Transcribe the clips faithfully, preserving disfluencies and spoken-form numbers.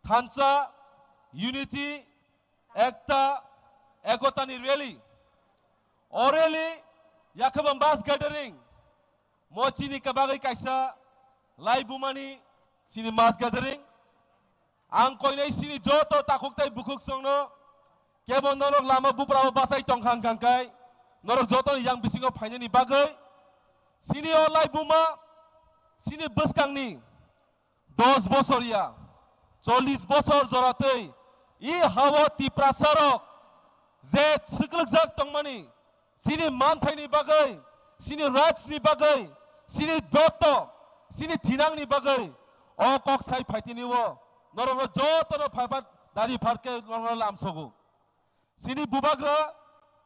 Thansa, unity, ekta, ekotani rally. O rally, yakhaba mass gathering. Mo chini kabagwi kaisa laibumani chini mass gathering. Ang koinai chini joto takhuk tai bukhuk songno kebo norok lama buprao basai tongkhang khangkai norok joto yang bisingo phainani bagwi chini o laibuma chini bwskangni dos bosor ya, chollish bosor joratwi i hao Tiprasarok je swklugjak tongmani, chini manthaini bagwi, chini rights ni bagwi, chini joto, chini thinangni bagwi o kok sai phaitini o norokno jotono phaibat dari pharke norokno lamsogo. Chini bubagra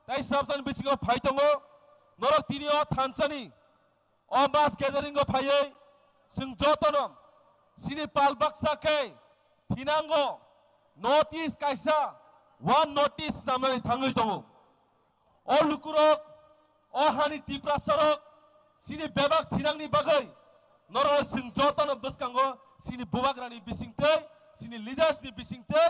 tai swrapsani bisingo phai tongo, norok tini o thansani o mass gathering o phaiwi chwng jotono chini pal baksa khe thinango notice kaisa one notice namnani thangwi tongo. O lukurok, o hani Tiprasarok chini bebak thinangni bagwi norok chwng jotono bwskango chini bubagrani bisingtwi, chini leaders ni bisingtwi,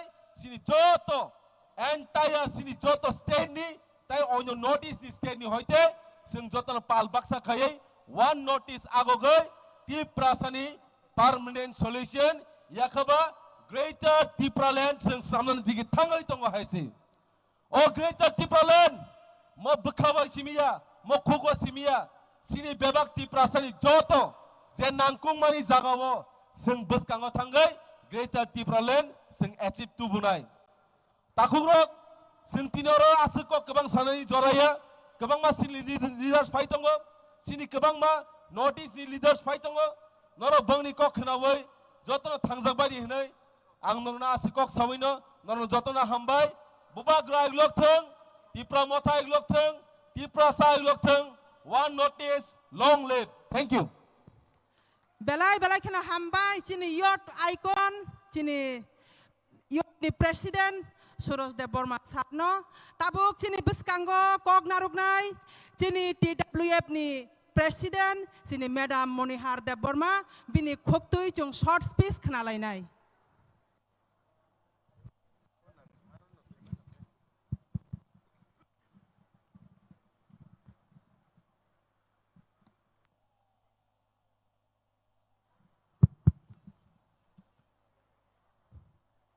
chini joto entire chini joto state ni tai onyo North East ni state ni hoite chwng jotono pal baksa khaiwi one notice agogwi Tiprasani permanent solution yakhaba Greater Tipraland chwng samnani digi thangwi tongo hai se. O Greater Tipraland mo bwkha bai simiya, mo khugo simiya, chini bebak Tiprasani joto je nangkukmani jagao chwng bwskango thangwi Greater Tipraland chwng achieve tubunai. Takhukrok, chwng tini oro aswk kok kwbang sanani joraya, kwbangma chini lead-, leaders phai tongo, chini kwbangma North East ni leaders phai tongo, norok bangni kok khnawi jotono thangjak bari hwnwi ang norokno aswk kok sawino norokno jotono hambai, bubagra iglok thwng, Tipra motha iglok thwng, Tiprasa iglok thwng, one North East, long live. Thank you. Belai belai kheno hambai chini youth icon, chini youth ni president Suros Debbarma sir no. Tabuk chini bwskango kok narwknai chini T W F ni president chini madam Monihar Debbarma, bini khuktwi chwng short speech khnalainai.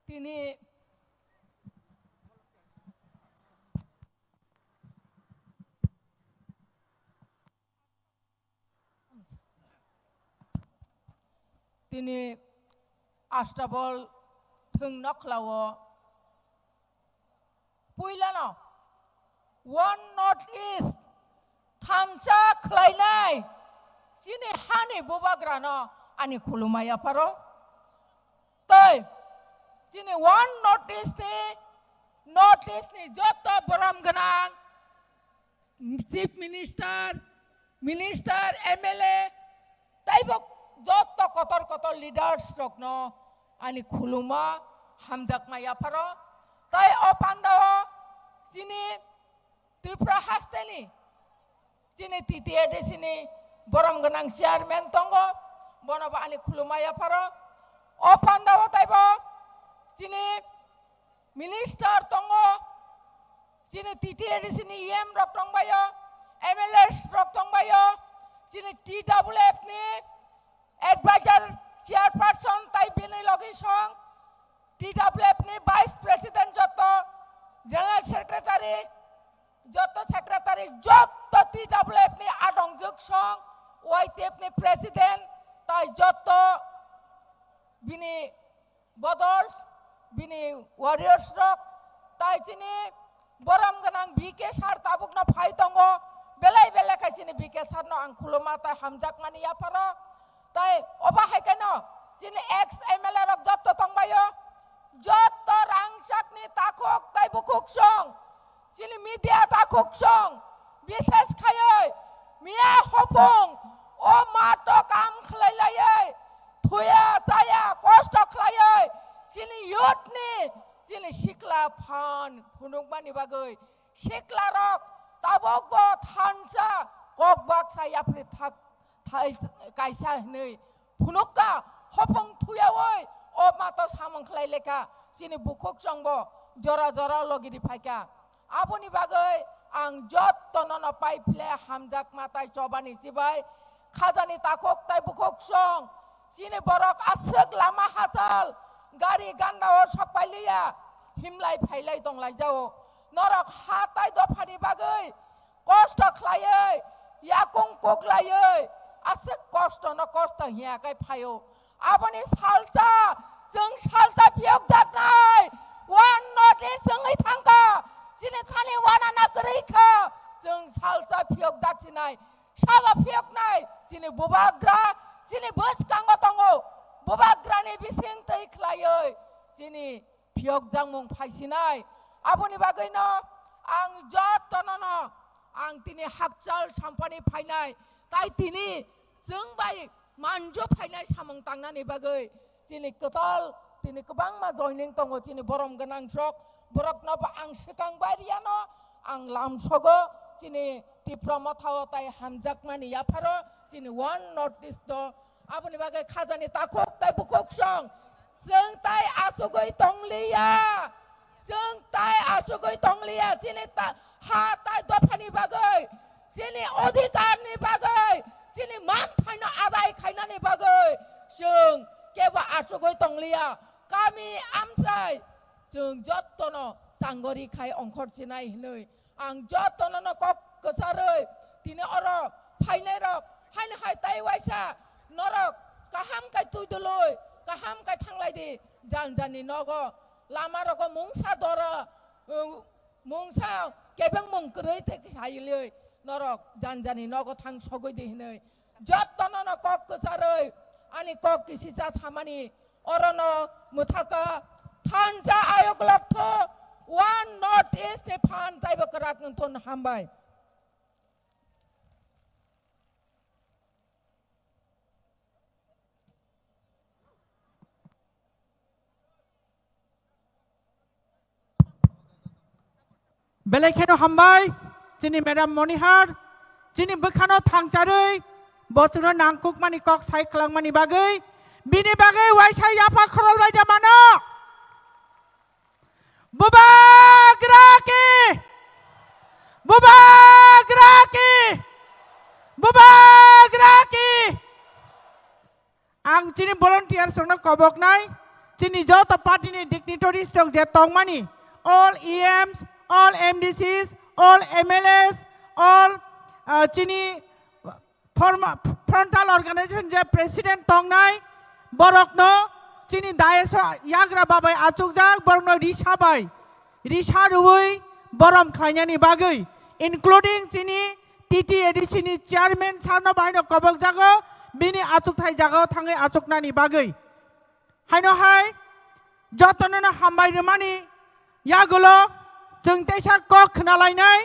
Tini, tini Astabol thwng nokhlao puilano One North East thansa khlainai chini hani bubagrano ani khulumai yapharo. Tei chini One North East ni, North East ni joto borom gwnang Chief Minister, Minister, M L A, taibo joto kotor kotor leaders rokno ani khuluma hamjakma yapharo. Tai o pandao chini Tripura hasteni chini T T A D C ni borom gwnang chairman tongo, bono bo ani khuluma yapharo. O pandao taibo chini minister tongo, chini T T A D C ni E M rok tongbaio, M L As rok tongbaio, chini T W F ni advisor chairperson tai bini logi song, T W F ni vice president joto, general secretary, joto secretary, joto T W F ni adongjwk song, Y T F ni president, tai joto bini bodol, bini warriors rok, tai chini borom gwnang B K sir tabukno phai tongo, belai belai khai chini B K sir no ang khuluma tai hamjakmani yapharo, tai obo hai khe no chini ex M L A rok joto tongbaio, joto rangchakni takhuk tai bukhuk song, chini media takhuk song, bises khaioi miya hopung o mato kam khlai laioi, thuya chaya kosto khlaioi, chini youth ni, chini sikla phan phunukmani bagwi sikla rok tabuk bo thansa kok baksa yapri thak thai kaisa hwnwi phunukka, hopung thuyaoi o mato samung khlai lekha, chini bukhuk chwngbo jora jora logiri phaikha. Aboni bagwi ang jottono no pai phile hamjak matai chobani chibai khajani takhuk tai bukhuk chwng, chini borok aswk lama hachal gari ganda o sok pai liya, himlai phailai tonglai jao. Norok ha tai dophani bagwi kosto khlaiwi, yakung kuklaiwi, aswk kosto no kosto hiya kai phaio. Aboni salsa, chwng salsa phiyokjaknai, one notice wngwi thangkha, chini thani wanana kwrwi kha, chwng salsa phiyokjak sinai, sabo phiyoknai, chini bubagra, chini bwskango tongo, bubagrani bising twi khlaiwi, chini phiyokjakmung phaisinai. Aboni bagwino ang jotono no ang tini hakchal sampani phainai, tai tini chwng bai manjo phainai samung tangnani bagwi chini kwtal tini kwbangma joining tongo, chini borom gwnang sok borokno bo ang swkang bai riyano ang lamsogo chini Tipra Motha o tai hamjakmani yapharo chini one notice no. Aboni bagwi khajani takhuk tai bukhuk song. Chwng tai asugwi tongliya. Chwng tai asugwi tongliya. Chini ta-, ha tai dophani bagwi, chini odhikarni bagwi, chini manthaino adai khainani bagwi chwng kebo asugwi tongliya. Kami amchai chwng jottono changori khai ongkhor chinai hinwi ang jotono no kok kwcharwi tini oro phainai rok haino hai tai waisa norok kaham kai twi dului kaham kai thanglai di jan jani nogo lama rogo mungsa dora, uh, mungsa kebeng mung kwrwi te hailwi norok jan jani nogo thang sogwi di hinwi jotono no kok kwcharwi ani kok kisisa samani orono mwthaka thansa ayuk loktho one North East ni phan taibo kwrak wngthun hambai. Belai kheno hambai, chini Madam Monihar, chini bwkhano thangcharwi, bochwngno nangkukmani kok sai khlangmani bagwi, bini bagwi waisa yapha khorol bai da mano. Bubagra ki! Bubagra ki! Bubagra ki! Ang chini volunteers rokno koboknai, chini joto party ni dignitaries rok je tongmani, all E Ms, all M D Cs, all M L As, all, uh, chini form-, frontal organization je president tongnai, borokno chini dais o yagra babai achukjak, borokno risa bai risa rwui borom khlainani bagwi, including chini T T A D C ni chairman sir no bahaino kobokjago, bini achukthai jagao thangwi achuknani bagwi. Haino hai jotono no hambai rwmani yagulo chwng teisa kok khna lainai,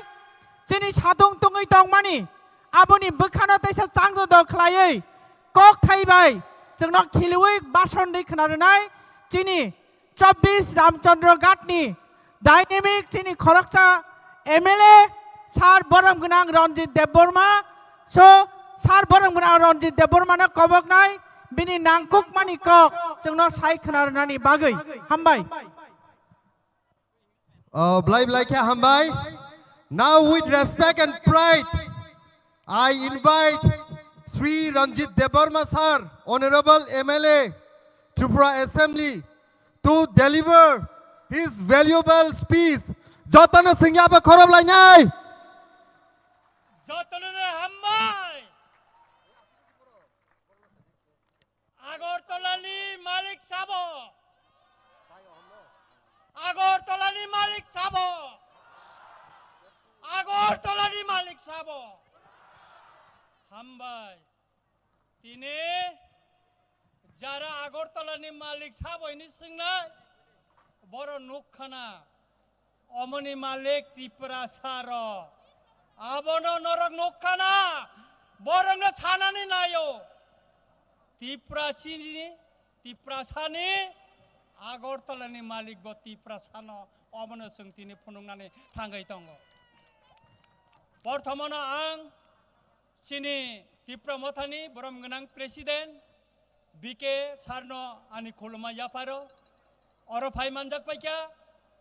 chini satung tungwi tongmani aboni bwkhano teisa changdo do khlaiwi kok thai bai chwngno khiliwi bason rwi khna rwnai chini chobbish Ramchandra Ghat ni dynamic chini khoroksa M L A sir borom gwnang Ranjit Debbarma. So, sir borom gwnang Ranjit Debbarma no koboknai bini nangkukmani kok chwngno sai khna rwnani bagwi. Hambai. Oh, blai blai khe hambai. Now with respect and pride, I invite Shri Ranjit Debbarma sir, Honorable M L A, Tripura Assembly, to deliver his valuable speech. Jotono singya ba khorop lainai. Jotono hambai. Agartala ni malik sabo. Agartala ni malik sabo. Agartala ni malik sabo. Hambai. Tini jara Agartala ni malik sabo ini singnai. Boro nukhana. Omoni malik Tiprasa rok. Abono norok nukhana. Borokno sanani naio. Tiprasini, Tiprasani Agartala ni malik bo Tiprasano omono chwng tini phunuknani thangwi tongo. Porthomono ang chini Tipra Mothani borom gwnang president B K sir no ani khuluma yapharo. Oro phai manjak paikha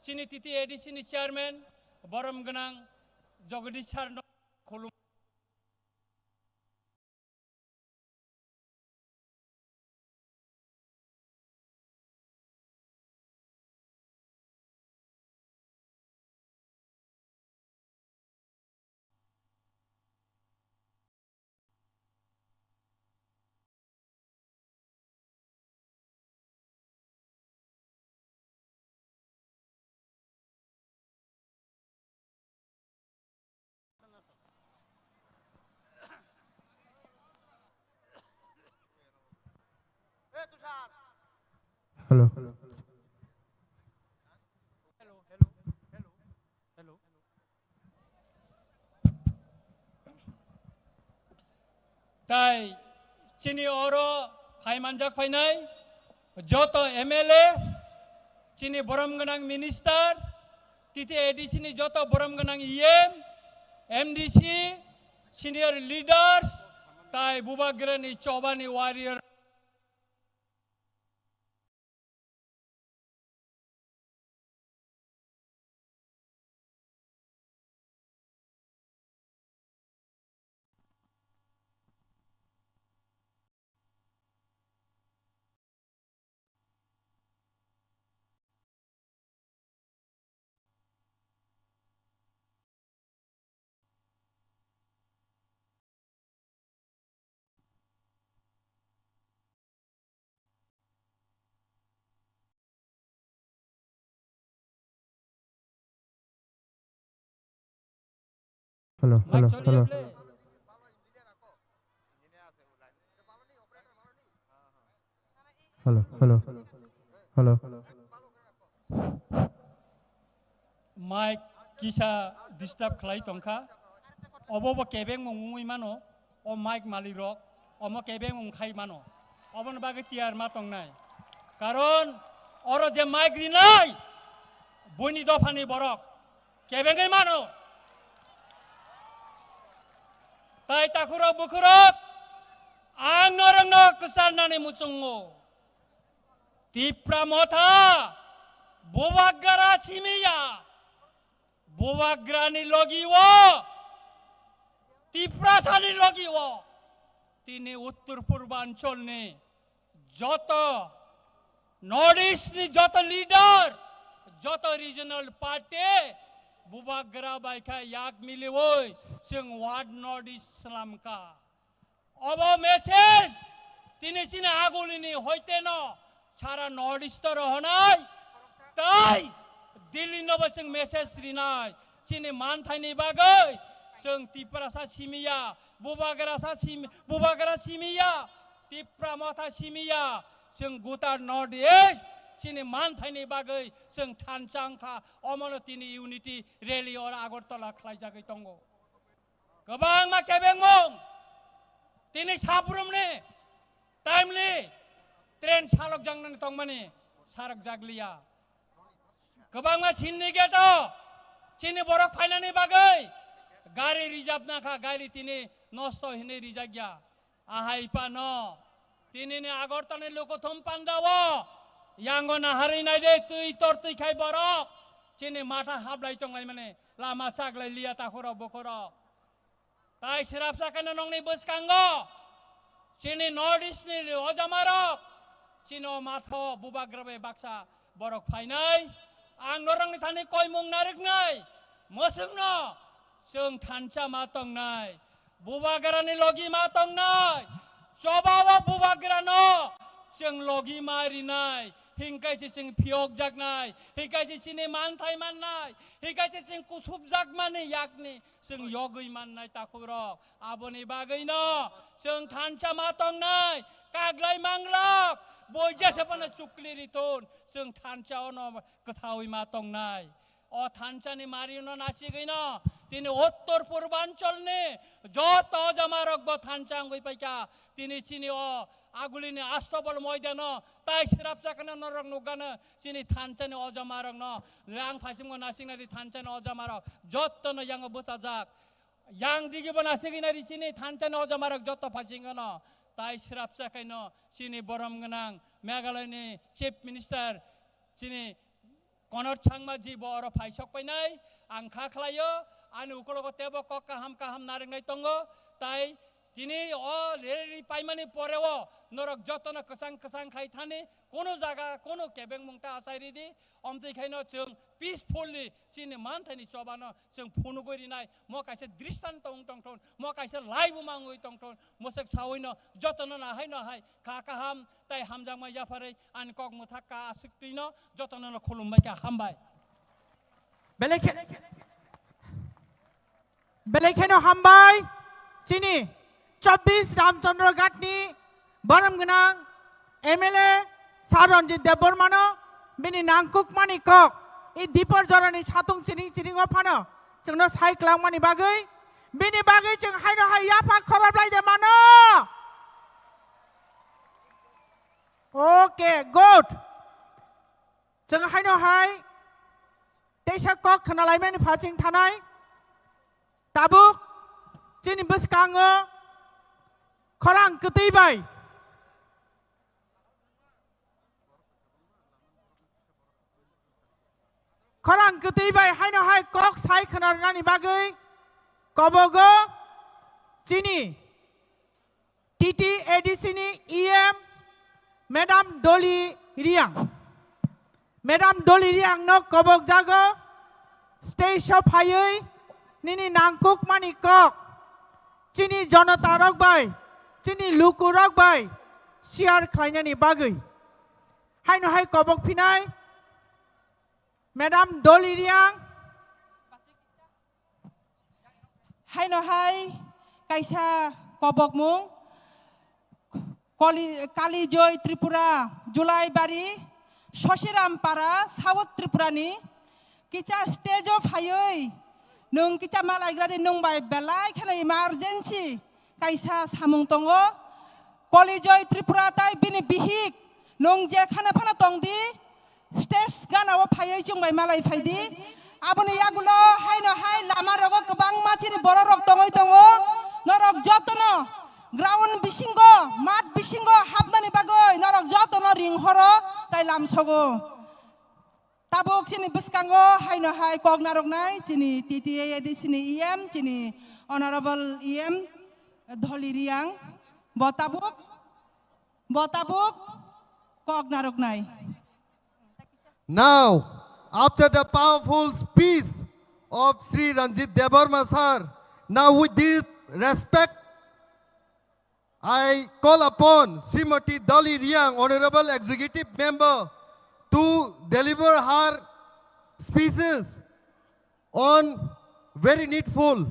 chini T T A D C ni chairman borom gwnang Jagadish sir no khulum. Hello. Hello. Tai chini oro phai manjak phainai joto M L A, chini borom gwnang minister, T T A D C ni joto borom gwnang E M, M D C, senior leaders, tai Bubagrani chobani warrior. Hello, hello, hello. Hello, hello, hello. Mic kisa disturb khlai tongkha. Obo bo kebeng mung wngwi mano. O mic malik rok omo kebeng wng khai mano. Oboni bagwi tiyar ma tongnai. Karon oro je mic rinai, buini dophani borok kebengwi mano. Tai takhurok bukhurok, ang norokno kwcharnani muchungo. Tipra Motha, Bubagra simi ya, Bubagrani logi o, Tiprasani logi o, tini Uttor Purbancholni joto North East ni joto leader, joto regional party Bubagra bai khe yak miliwi chwng One North East slamkha. Obo message tini chini agulini hoiteno sara North East o rohonai tai Delhi no bo chwng message rinai. Chini manthaini bagwi chwng Tiprasa simiya, Bubagrasa simi, Bubagra simiya, Tipra Motha simiya, chwng gutar North East chini manthaini bagwi chwng thansa wngkha. Omono tini unity rally oro Agartala khlaijagwi tongo. Kwbangma kebengmung tini sabrumni timely train salokjaknani tongmani, salokjakliya. Kwbangma syndicate-o chini borok phainani bagwi gari reserve nakha, gari tini nosto hinwi rijakya. Ahai phano tinini Agartalani Lukuthum Panda o yango naharwi naide twi tor twi khai borok chini matha hablai tonglaimani lama chaglai liya takhurok bukhurok. Tai srapsa khe nongni bwskango chini North East ni ojamarok chini o matha o Bubagra bai baksa borok phainai. Ang norokni thani koimung narwknai, mwswkno chwng thansa ma tongnai, Bubagrani logi ma tongnai, chobao Bubagrano chwng logi ma rinai, hinkhe se chwng phiyokjaknai, hinkhe se chini manthai mannai, hinkhe se chwng kusupjakmani yakni chwng yogwi mannai takhurok. Aboni bagwino chwng thansa ma tongnai, kaglai manglok, boi jese phano chukli rithun, chwng thansa ono kwthawi ma tongnai. O thansani marino nasigwino tini Uttor Purbancholni joto ojamarok bo thansa wngwi paikha. Tini chini o agulini Astobol moidano tai srapsa kheno norok nukgano chini thansani ojamarokno. Yang phaisingo nasiknari thansani ojamarok jottono yango bwchajak. Yang digibo nasigwi nai ri chini thansani ojamarok jotto phaisingono. Tai srapsa kaino chini borom gwnang Meghalaya ni Chief Minister chini Konor Sangma ji bo oro phai sok painai, ang kha khlaio, ani ukologo tebo kok kaham kaham narwknai tongo, tai tini o rally paimani poreo norok jotono kwchang kwchang khai thani, kono jaga, kono kebengmung ta achai ridi, omtwi khaino chwng peacefully chini manthaini chobano chwng phunugwi rinai, mo kaisa dristanto wng tongthon, mo kaisa laibuma wngwi tongthon, mwswk sawino jotono nahai nahai kha kaham tai hamjakma yapharwi ani kok mwthak ka aswk twino jotono no khulumbai kha, hambai. Belai khe, belai kheno hambai chini chobbish Ramchandra Ghat ni borom gwnang M L A Sir Ranjit Debbarma no bini nangkukmani kok i dipor jorani satung chiring chiring o phano chwngno sai kwlangmani bagwi, bini bagwi chwng haino hai yapha khorop lai de mano. Okay, good. Chwng haino hai teisa kok khna laimani phasing thanai. Tabuk chini bwskango khorang kwtwi bai, khorang kwtwi bai haino hai kok sai khna rwnani bagwi kobogo chini T T A D C ni E M Madam Dolly Reang. Madam Dolly Reang no kobok jago stage o phaiwi nini nangkukmani kok chini jonota rok bai, chini luku rok bai share khlainani bagwi. Haino hai kobok phinai Madam Dolly Reang. Haino hai kaisa kobokmung, Kali, Kalijoy Tripura, Julaibari, Sosiram Para, South Tripura ni kisa stage o phaiwi nwng kisa malaigra di, nwng bai belai kheno emergency kaisa samung tongo. Kalijoy Tripura tai bini bihik, nwng jekhano phano tong di, stage gana o phaiwi chwng bai malai phai di. Aboni yagulo haino hai lama rogo kwbangma chini borok rok tongwi tongo. Norok jotono ground bisingo, mat bisingo hapnani bagwi norok jotono ring horo tai lamsogo. Tabuk chini bwskango haino hai kok narwknai chini T T A A D C ni E M, chini Honorable E M Dolly Reang. Bo tabuk, bo tabuk kok narwknai. Now, after the powerful speech of Shri Ranjit Debbarma sir, now with this respect, I call upon Srimati Dolly Reang, Honorable Executive Member, to deliver her speeches on very needful.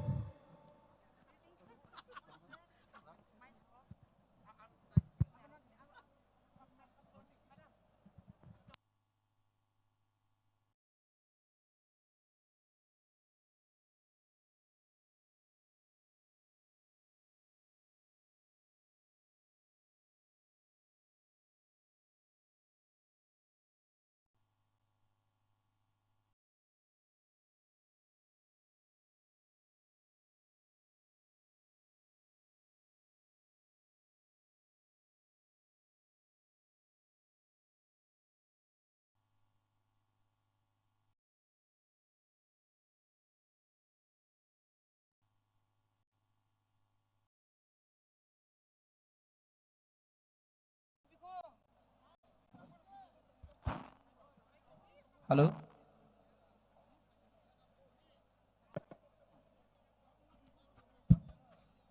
Hello.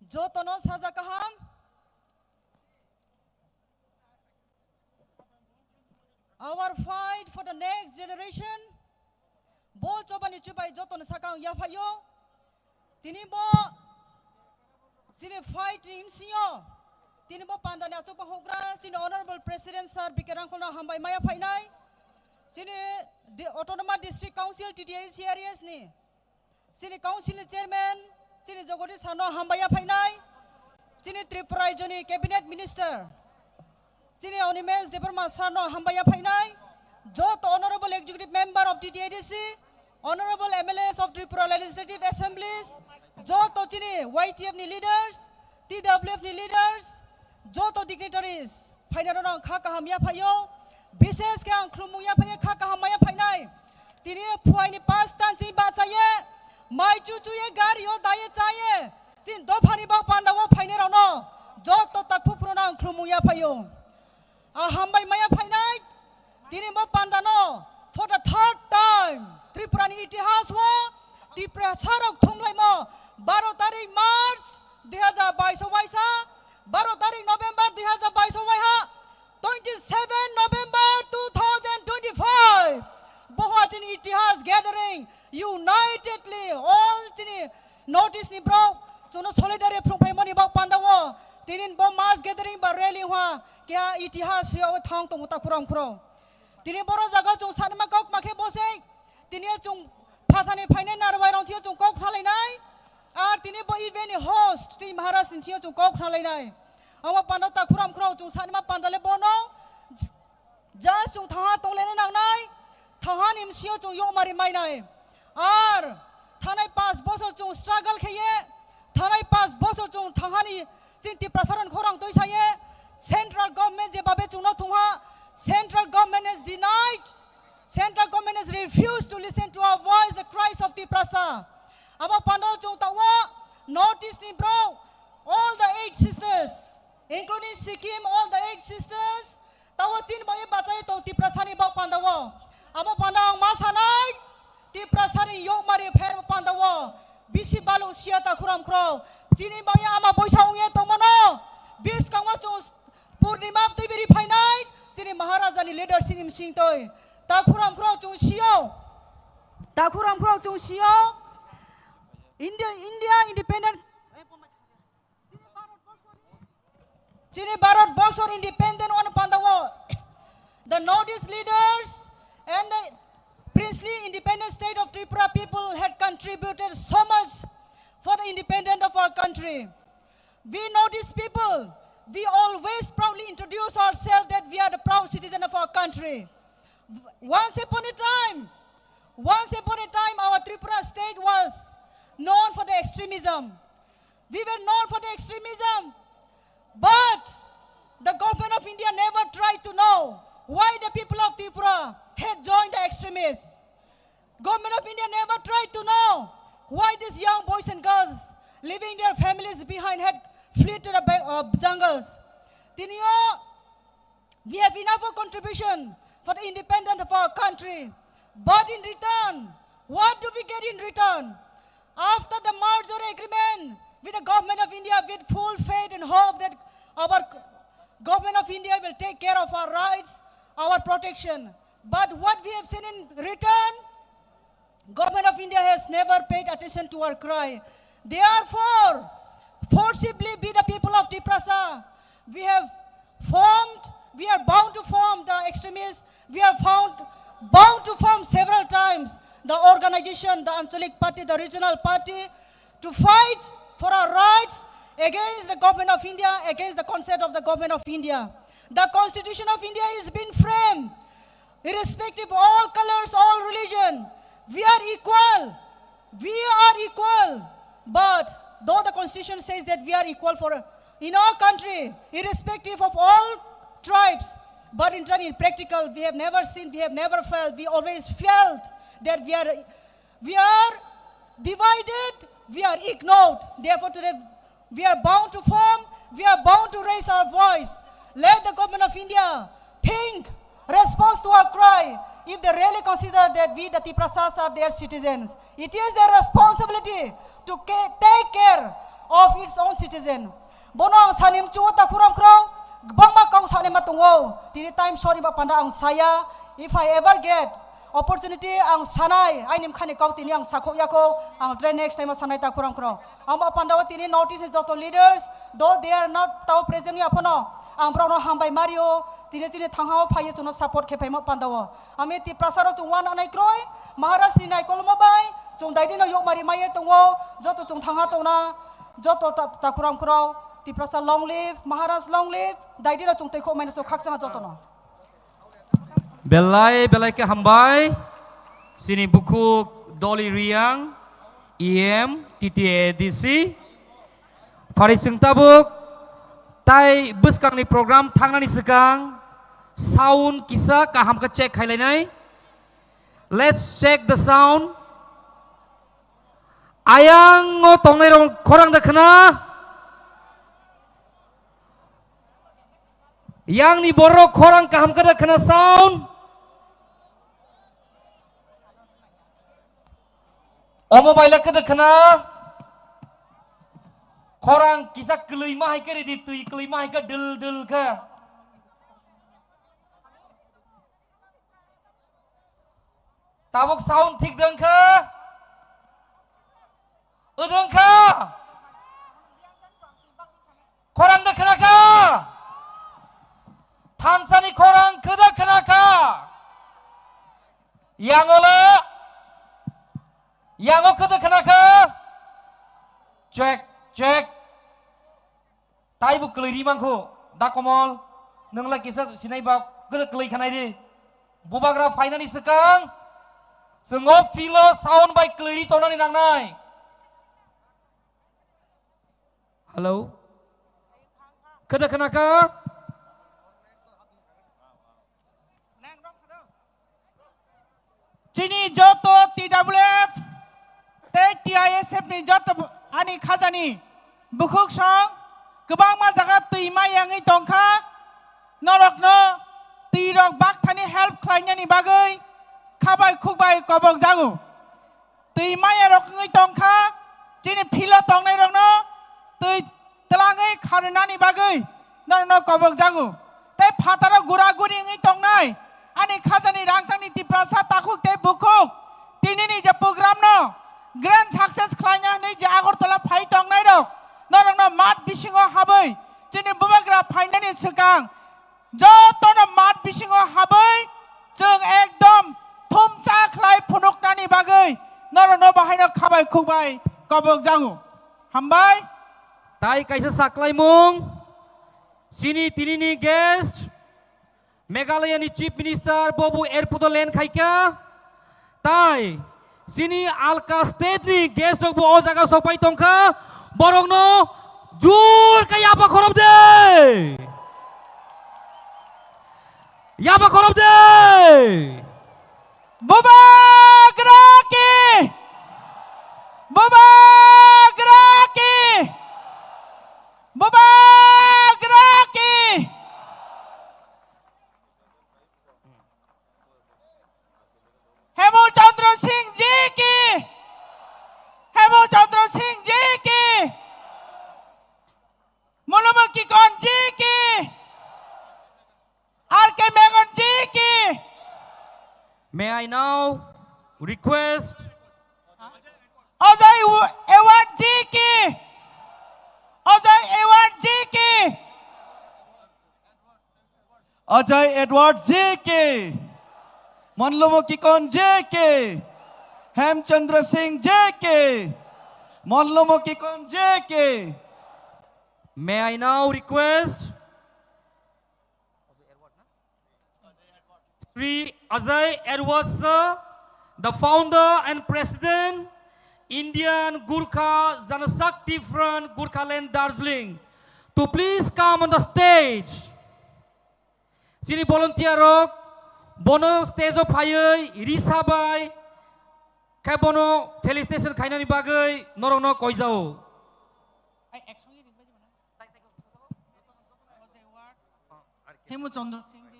Jotono saja kaham. Our fight for the next generation. Bo chobani chubai jotono sakang yaphaio. Tini bo chini fight ni msingo. Tini bo pandani achukma hokra chini Honorable President Sir B K Rangkholno hambai maya phainai. Chini di-, Autonomous District Council T T A D C areas ni. Chini Council ni Chairman, chini Jagadish Sir no hambai ya phainai. Chini Tripura Rajya ni Cabinet Minister, chini Animesh Debbarma Sir no hambai ya phainai. Joto Honorable Executive Member of T T A D C, Honorable M L As of Tripura Legislative Assemblies, joto chini Y T F ni leaders, T W F ni leaders, Joto dignitaries phainai rokno ang kha kaham yaphaio, bises khe ang khulumung yaphaio, kha kaham maya phainai. Tini phuaini pas tansi bachaye, mai chuchuye, gari o daye chaye, tin dophani bak panda o phainai rokno joto takhuk phuru no ang khulumung yaphaio. Ang hambai maya phainai, tini bo pandano for the third time Tripura ni itihas o Tiprasa rok thumlaimo baro tarik March dui hajar bais o waisa, baro tarik November dui hajar bais o waiha, twenty seven November two thousand twenty five. Boho tini itihas gathering unitedly all tini North East ni borok chwngno solidarity phrwng phaimani bak panda o tini bo mass gathering ba rally ha keha itihas o thang tongo takhurang khurok. Tini boro jaga chwng sanima kok makhe bose tini chwng phathani phainai narwai rok thio chwng kok khna lainai. Ar tini bo event ni host tei Maharaj ni thio chwng kok khna lainai. Amo panda takhurang khurok chwng sanima panda le bono. Just chwng thangha tonglaina nangnai, thanghani msio chwng yokmari mainai. Ar thanai pas bosor chwng struggle khaiye, thanai pas bosor chwng thanghani chini Tiprasa rokni khorang twi saye, central government je babe chwngno thungha, central government has denied, central government has refused to listen to our voice, the cries of Tiprasa. Abo pano chwng tawo North East ni bro, all the eight sisters, including Sikkim, all the eight sisters, tawo chini bagwi bachai tong Tiprasani bak pandao. Abo panda ang ma sanai, Tiprasani yokmari pher pandao. Bisi balu sia takhuram khro. Chini bagwi ama boisa ungye tongmano. Bis kangma chung Purnima twi biri phainai, chini Maharajani leadership ni msing twi. Takhuram khro chung sio. Takhuram khro chung sio. India, India independent. Chini Bharat Borso independent one pandao. The Northeast leaders and the princely independent state of Tripura people had contributed so much for the independence of our country. We Northeast people, we always proudly introduce ourselves that we are the proud citizen of our country. Once upon a time, once upon a time, our Tripura state was known for the extremism. We were known for the extremism, but the government of India never tried to know why the people of Tripura had joined the extremists. Government of India never tried to know why these young boys and girls leaving their families behind had fled to the ba- uh, jungles. Tinio, we have enough of contribution for the independence of our country. But in return, what do we get in return? After the merger agreement with the government of India, with full faith and hope that our government of India will take care of our rights, our protection. But what we have seen in return, government of India has never paid attention to our cry. Therefore, forcibly we the people of Tiprasa, we have formed, we are bound to form the extremists, we are found bound to form several times the organization, the Anchalik party, the regional party, to fight for our rights against the government of India, against the concept of the government of India. The constitution of India is being framed irrespective of all colors, all religion. We are equal. We are equal. But though the constitution says that we are equal for in our country, irrespective of all tribes, but in turn, in practical, we have never seen, we have never felt. We always felt that we are we are divided, we are ignored. Therefore, today we are bound to form, we are bound to raise our voice. Let the government of India think, response to our cry. If they really consider that we, the Tiprasas, are their citizens, it is their responsibility to ca- take care of its own citizen. Bono ang sani mchuo takhuram khrao, gbangma kau sani ma tongo. Tini time short ni ba panda ang saya. If I ever get opportunity, ang sanai, aini mkhani kau tini ang sakhok yako, ang try next time sanai takhuram khrao. Ang ba panda o tini North East ni joto leaders, though they are not tao present ni aphano, ang brao no hambai mario, tini tini thangha o phaiye chwngno support khe phaima panda o. Ami Tiprasa rok chwng wan anai kroi, Maharaj ni nai kolmo bai, chwng daidi no yokmari maiye tongo, joto chwng thangha tongna, joto ta- takhuram khrao, Tiprasa long live, Maharaj long live, daidi no chwng tei khok maina so khakchang joto no. Belai, belai khe hambai, chini bukhuk Doli Riang, E M, T T A D C, phari chwng tabuk, Tai bwskangni program thangnani swkang sound kisa kaham khe check khailainai. Let's check the sound. Ayango tongnairok khorang da khna? Yangni borok khorang kaham khe da khna sound? Omo baila khe da khna? Khorang kisa kwlwima hai khe ridi, twi kwlwima hai khe dul dul khe. Tabuk sound thik dong kha? Udong kha? Khorang da khna kha? Thansani khorang khe da khna kha? Yango le? Yango khe da khna kha? Check, check. Taibo kwlwi ri mankho, da Komol, nwng lai kisa sinai ba kwlwi, kwlwi khanai di. Bubagra phainani swkang, chwng o field o sound bai kwlwi ri tongnani nangnai. Hello? Khada khana kha? Chini joto T W F tei T I S F ni joto bo-, ani khajani bukhuk song kwbangma jaga twi ma yangwi tongkha, norokno twi rok bakthani help khlainani bagwi khabai khukbai kobok jago. Twi maya rok wngwi tongkha, chini philo tongnai rokno twi twlangwi kharwnani bagwi norokno kobok jago. Tei phataro gura guri wngwi tongnai ani khajani rangchakni Tiprasa takhuk tei bukhuk tinini je program no grand success khlaina hwnwi je Agartala phai tongnai rok norokno mat bisingo habwi chini bubagra phainani swkang jotono mat bisingo habwi chwng ekdom thumsa khlai phunuknani bagwi norokno bahaino khabai khukbai kobok jago. Hambai. Tai kaisa saklaimung, chini tinini guest, Meghalaya ni Chief Minister bo bo airport o land khaikha. Tai chini alka state ni guest rok bo o jaga sokpai tongkha, borokno jur khe yaba khorop de. Yaba khorop de. Bubagra ki! Bubagra ki! Bubagra ki! Hemu Chandra Singh ji ki! Hemu Chandra Singh ji ki! Mulumu Kikon ji ki! R K Megon ji ki! May I now request Ajay Edward ji ki! Ajay Edward ji ki! Ajay Edward ji ki! Manlumo Kikon ji ki! Hemchandra Singh ji ki! Manlumo Kikon ji ki! May I now request Shri Ajay Edward sir, the founder and president, Indian Gurkha Janashakti Front, Gurkhaland, Darjeeling, to please come on the stage. Chini volunteer rok bono stage o phaiwi risa bai khe bono felicitation khainani bagwi norokno koijao. Hemu Chandra Singh ji.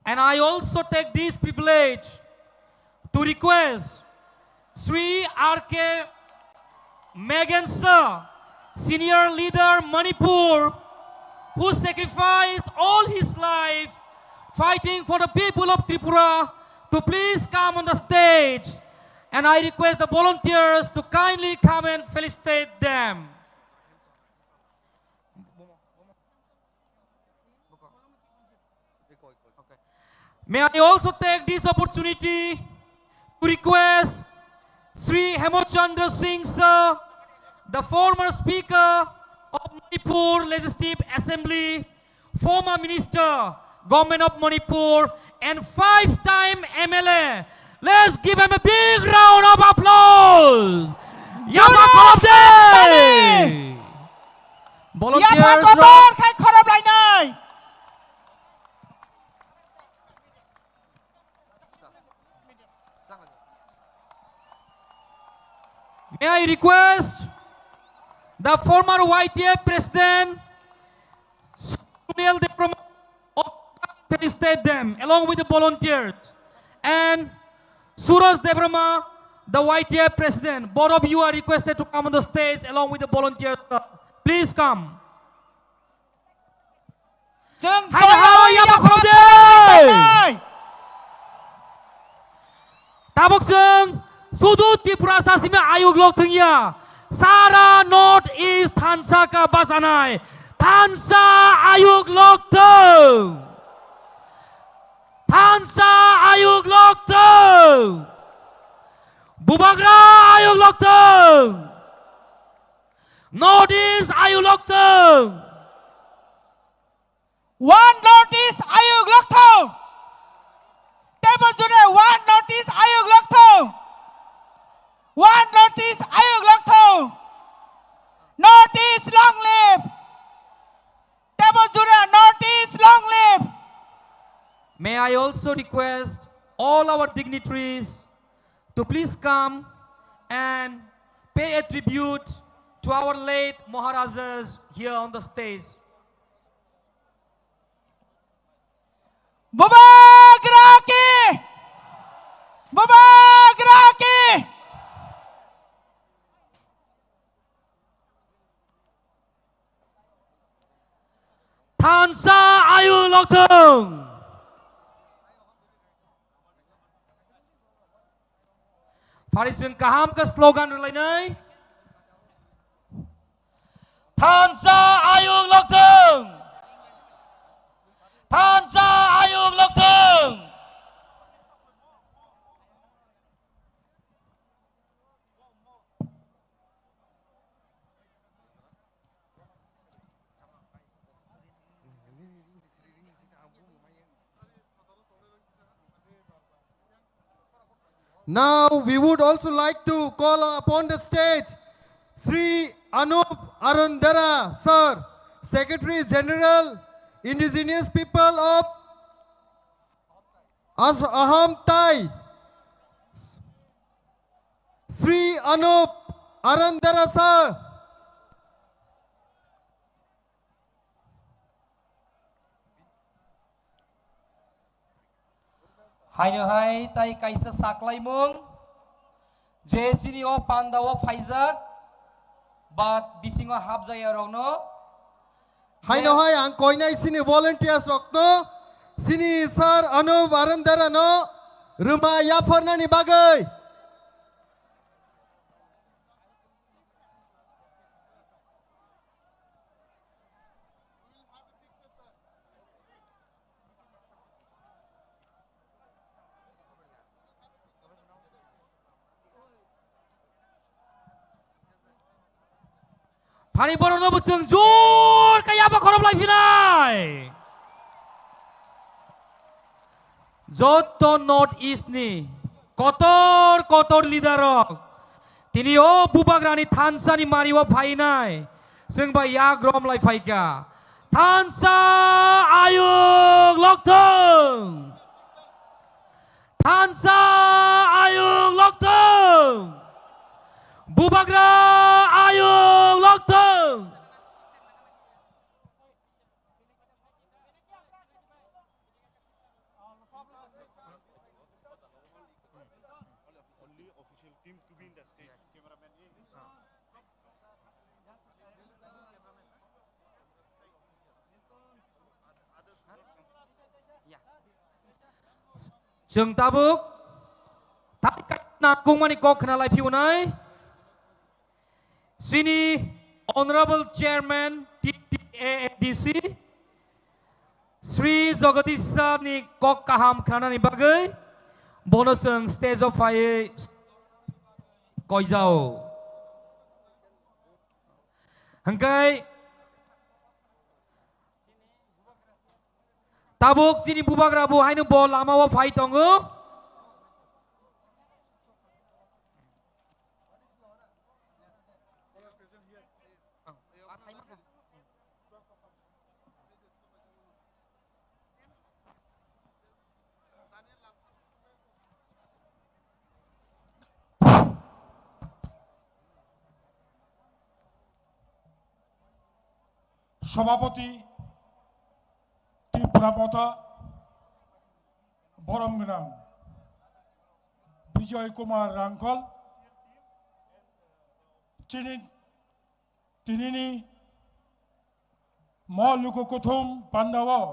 And I also take this privilege to request Sri R K Megan sir, senior leader Manipur, who sacrificed all his life fighting for the people of Tripura, to please come on the stage. And I request the volunteers to kindly come and felicitate them. May I also take this opportunity to request Sri Hemchandra Singh sir, the former Speaker of Manipur Legislative Assembly, former Minister, Government of Manipur, and five-time M L A. Let's give him a big round of applause. Yaba Khorop de! Volunteer. Kotor khai khorop lainai. May I request the former Y T F president, Sunil Debbarma, to felicitate them along with the volunteers, and Suraj Debbarma, the Y T F president. Both of you are requested to come on the stage along with the volunteers. Please come. Chwng Hai, joya hai, oya yapha khorok de. Tabuk chwng sudu Tripura sasima ayuk lok thwngya. Sara North East thansa ka basanai. Thansa ayuk lok thwng. Thansa ayuk lok thwng. Bubagra ayuk lok thwng. North East ayuk lok thwng. One North East ayuk lok thwng. Tebo june One North East ayuk lok thwng. One North East ayuk lok thwng. North East long live. Tebo june North East long live. May I also request all our dignitaries to please come and pay a tribute to our late Maharajas here on the stage. Bubagra ki! Bubagra ki! Thansa ayuk lok thwng. Phari chwng kaham khe slogan rwlainai. Thansa ayuk lok thwng. Thansa ayuk lok thwng. Now we would also like to call upon the stage Sri Anup Arandera sir, Secretary General, Indigenous People of As-, Ahom Tai. Sri Anup Arandera sir. Haino hai tai kaisa saklaimung je chini o panda o phaijak, but bisingo hapjaya rokno. Haino hai ang koinai sini volunteers rokno, sini sir Anup Arandera no rwma yapharnani bagwi. Phani borokno bo chwng jor khe yapha khorop lai phinai. Joto North East ni kotor kotor leader rok tini o Bubagrani thansa ni mari o phainai, chwng bai yak rom lai phaikha. Thansa ayuk lokthwng. Thansa ayuk lokthwng. Bubagra ayuk lokthwng. Chwng tabuk tai kaisa nangkukmani kok khna lai phiyunai. Chini Honorable Chairman T T A A D C, Sri Jagadish Sir ni kok kaham khnanani bagwi bono chwng stage o phaiwi koijao. Hwnkhe tabuk chini bubagra bo haino bo lama o phai tongo. সভাপতি ত্রিপুরা মথা বরম গণাং বিজয় কুমার Rangkhol, chini tinini mo luku kuthum pandao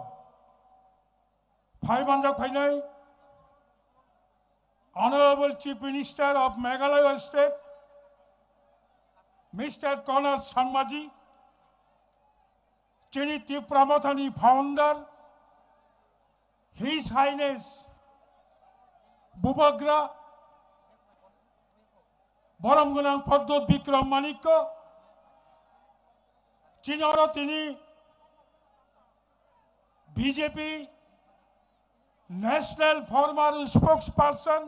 phai manjak phainai Honorable Chief Minister of Meghalaya State, Mister Conrad Sangma ji, chini Tipra Mothani founder, His Highness Bubagra Borom Gwnang Pradyot Bikram Manikya, chini oro tini B J P National former spokesperson,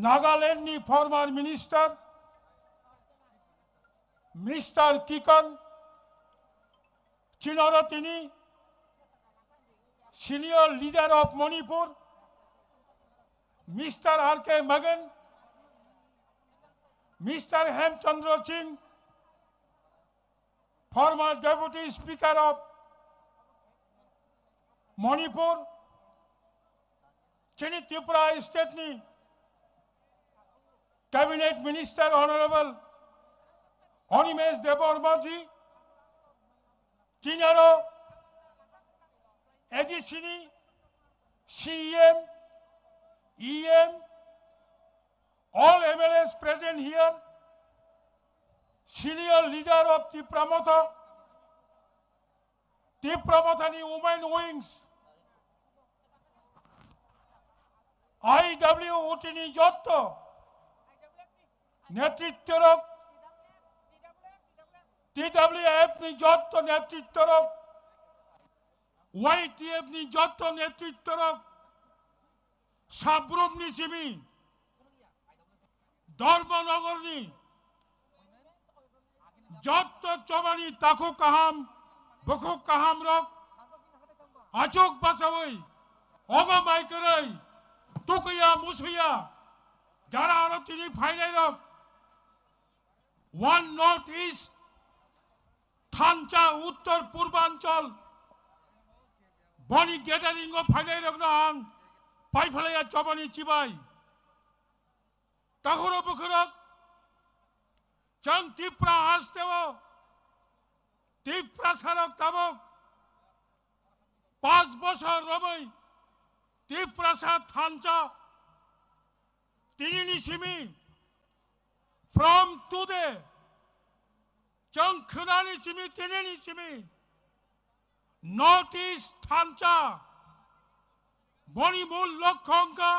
Nagaland ni former minister, Mister Kikon, chini oro tini senior leader of Manipur, Mister R K Magan, Mister Hemchandra Singh, former Deputy Speaker of Manipur, chini Tripura State ni Cabinet Minister Honorable Animesh Debbarma ji, chini oro A D C ni C E M, E M, all M L As present here, senior leader of Tipra Motha, Tipra Mothani Women Wings, I W T ni jotto netrittorok, T W F ni jotto netrittorok, Y T F ni jotto netrittorok, Sabrum ni simi, Dharmanagar ni jotto chobani takhuk kaham, bukhuk kaham rok achuk bachawi omo mai kwrwi tukuya musuya jara aro tini phainai rok One North East thansa Uttor Purbanchal boni gathering o phainai rokno ang paiphalaya chobani chibai. Takhuro bukhurok chwng Tipra hasteo Tiprasarok tabok pas bosor romwi Tiprasa thansa tinini simi from today chwng khwnani simi tinini simi North East thansa boni mul lokho wngkha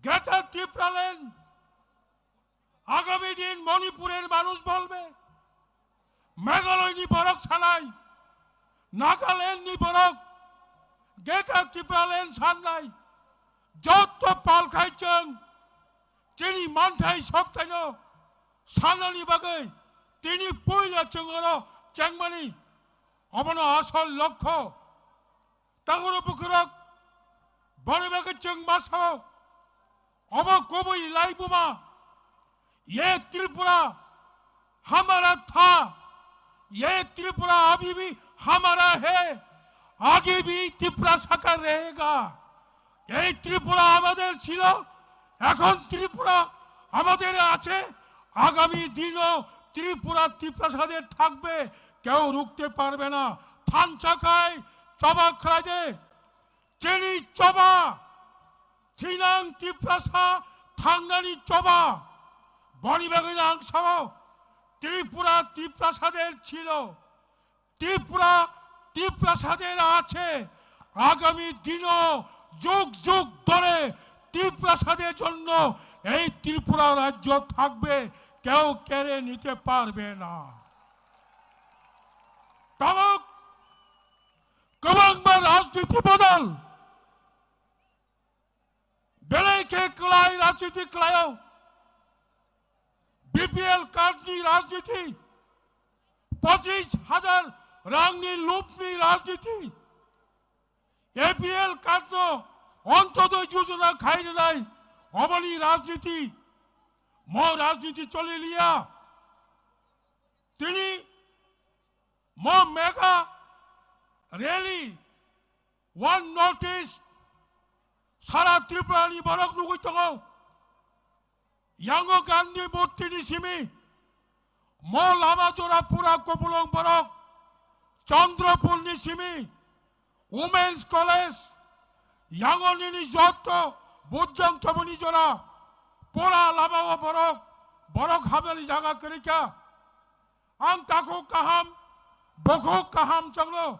Greater Tipraland, আগামী দিন মণিপুরের মানুষ বলবে, মেঘালয়নি borok sanai, Nagalandni borok, Greater Tipraland sannai, jotto pal khai chwng chini manthai soktaino sannani bagwi tini puila chwng oro chengmani, obono asol lokho. Takhuro bukhurok, boni bagwi chwng ma sao, obo kubui laibuma, ye Tripura hamara tha, ye Tripura abhi bhi hamara hai, aage bhi Tiprasa ka rahega. এই ত্রিপুরা আমাদের ছিল, এখন ত্রিপুরা আমাদের আছে, আগামী দিনও ত্রিপুরা তিপ্রাসাদের থাকবে, কেউ রুখতে পারবে না। Thansa khai choba khlaide, chini choba, thinang Tiprasa thangnani choba, boni bagwi ang sao, Tripura Tiprasader chilo, Tripura Tiprasader ache, agami dino jug jug dhore Tiprasader jonno ei Tripura rajyo thakbe, keu kere nite parbe na. Tabuk kwbangma rajniti bodol, belai khe kwlai rajniti kwlaio. B P L card ni rajniti, pochis hajar rang ni lub ni rajniti, A P L card no Antyodoi Yojana khai rwnai, oboni rajniti, mo rajniti choli liya. Tini Mo mega rally, One North East, sara Tripura ni borok nugwi tongo. Yango Gandhi Murti ni simi, mo lama jora pura Kupulung borok, Chandrapur ni simi, Women's College, yango nini jotto bujjang choboni jora, pura lama o borok, borok habnani jaga kwrwi kha. Ang takhuk kaham, bukhuk kaham chwngno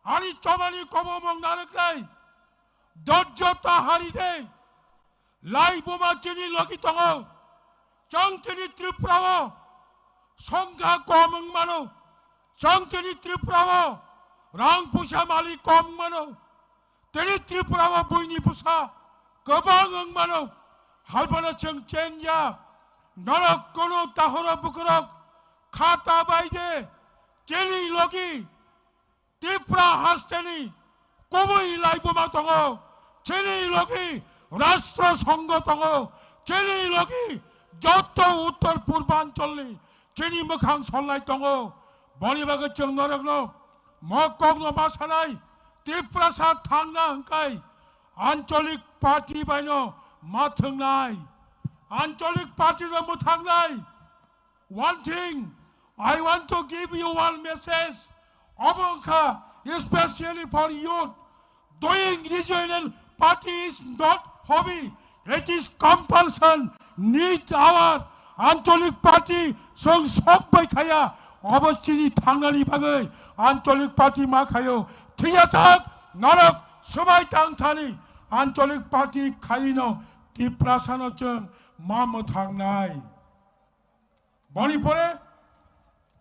ani chobani kobomong narwknai. Dojjo ta hari de. Lai buma chini logi tongo. Chwng chini Tripura o songkha kom wng mano. Chwng chini Tripura o rang puisa malik kom wng mano. Tini Tripura o buini bwsa kwbang wng mano, hai phano chwng chenja. Norok kono tahoro bukurok khata bai de chini logi Tripura hasteni kubui laibuma tongo, chini logi Rashtra Sangha tongo, chini logi jotto Uttor Purbancholni chini mwkhang solnai tongo. Boni bagwi chwng norokno mo kokno ma sanai, Tiprasa thangna hwnkhe Anchalik Party baino ma thwngnai, Anchalik Party no mwthangnai. One thing, I want to give you one message, obo wngkha especially for youth. Doing regional party is not hobby, it is compulsion. Need our Anchalik Party, chwng sok bai khaya, obo chini thangnani bagwi Anchalik Party ma khayo. Thiyajak norok swbai tang thani Anchalik Party khaino Tiprasano chwng ma mwthangnai. Boni pore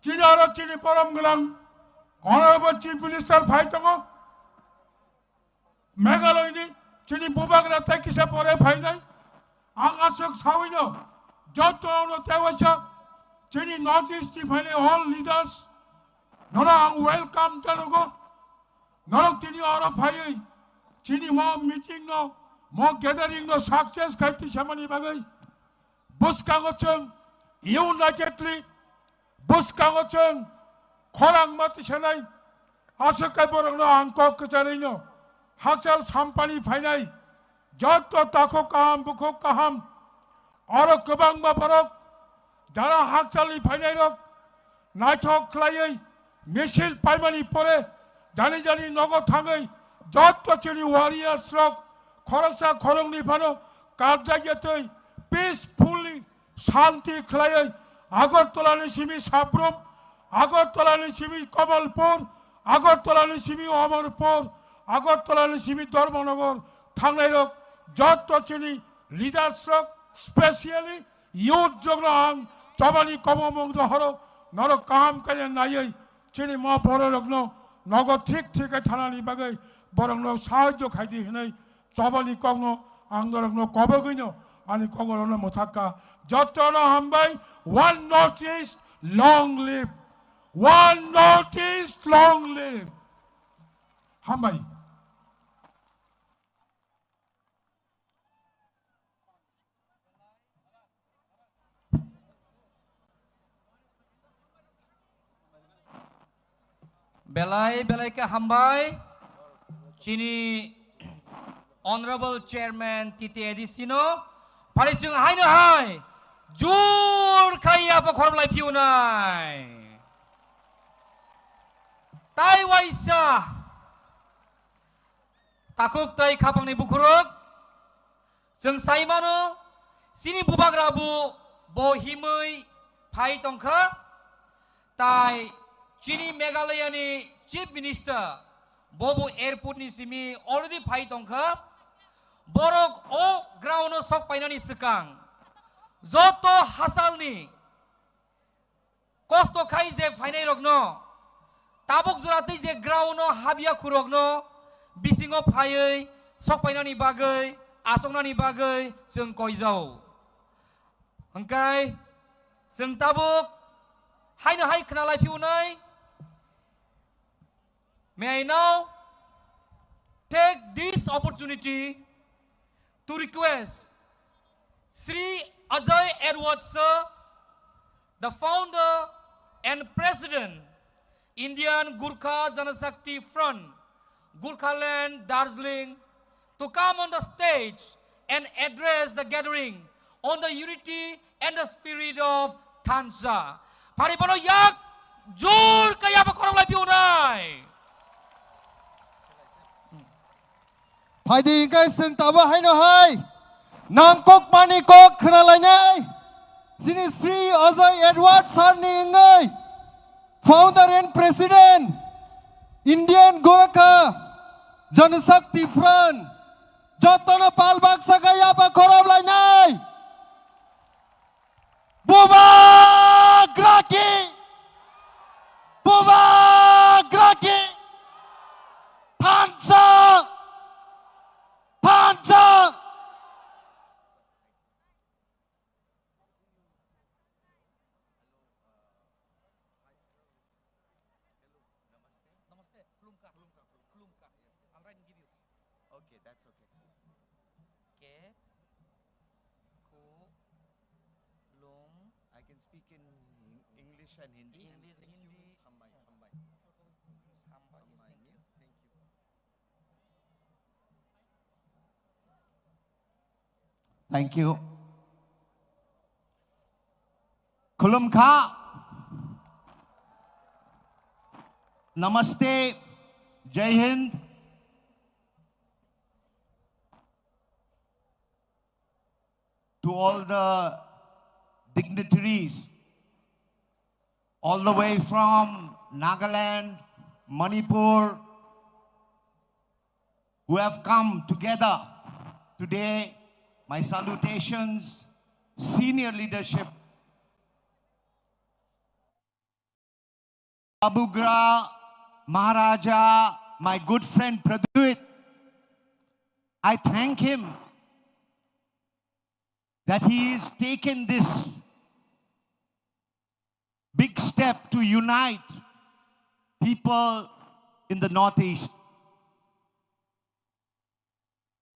chini aro chini borom gwnang Honorable Chief Minister phai tongo. Meghalaya ni chini bubagra tei kisa pore phainai. Ang aswk sawino joto no tei waisa chini North East ni phainai all leaders nono ang welcome janogo. Norok tini oro phaiwi chini mo meeting no, mo gathering no success khai tisamani bagwi bwskango chwng unitedly, bwskango chwng khorang ma tisanai. Aswk khe borokno ang kok kwcharwino hakchal sampani phainai joto takhuk kaham bukhuk kaham oro kwbangma borok jara hakchalni phainairok naithok khlaiwi misil paimani pore jani jani nogo thangwi jotto chini warriors rok khoroksa khoroknwi phano karjakya twi peacefully shanti khlaiwi Agartala ni simi Sabrum, Agartala ni simi Kamalpur, Agartala ni simi Amarpur, Agartala ni simi Dharmanagar thangnairok jotto chini leaders rok specially youth jogno ang chobani kobomung dohoro norok kaham kaiya naiwi chini ma bororokno nogo thik thik khe thanani bagwi borokno sahajyo khaidi hinwi chobani kokno ang norokno kobogwino ani kokno mwthakka. Jotono hambai, one North East, long live! One North East, long live! Hambai. Belai belai khe hambai chini Honorable Chairman T T A D C no phari chwng haino hai jor khai yapha khorop lai phiunai. Tai waisa takhuk tai khapangni bukhurok chwng sai mano, chini bubagra bu bo himwi phai tongkha, tai chini Meghalaya ni Chief Minister bo bu airport ni simi already phai tongkha. Borok o ground o sok painani swkang joto hachal ni kosto khai je phainai rokno, tabuk jora tei je ground o habya khurokno bisingo phaiwi sokpainani bagwi, achuknani bagwi chwng koijao. Hwnkhe chwng tabuk haino hai khna lai phiunai. May I now take this opportunity to request Shri Ajay Edward sir, the founder and president, Indian Gurkha Janashakti Front, Gurkhaland, Darjeeling, to come on the stage and address the gathering on the unity and the spirit of Thansa. Phari bono yak jor kaya ba khorok lai piunai. Phaidi hingkhe chwng tabo haino hai nang kok mani kok khna lainai. Chini Sri Ajay Edward sir ni wngwi founder and president Indian Gorkha Janashakti Front jotono pal baksa kaya ba khorok lainai. Bubagraki! Bubagraki! Thansa! Thansa! Namaste. Khulumkha. Khulumkha. Khulumkha. I'll write and give you. Okay, that's okay. Ke, ku, lum. I can speak in English and Hindi. English, Hindi. Hambai, hambai. Hambai, yes, thank you. Thank you. Khulumkha. Namaste. Jai Hind. To all the dignitaries, all the way from Nagaland, Manipur, who have come together today. My salutations, senior leadership. Babugra Maharaja, my good friend Pradyut, I thank him that he has taken this big step to unite people in the Northeast.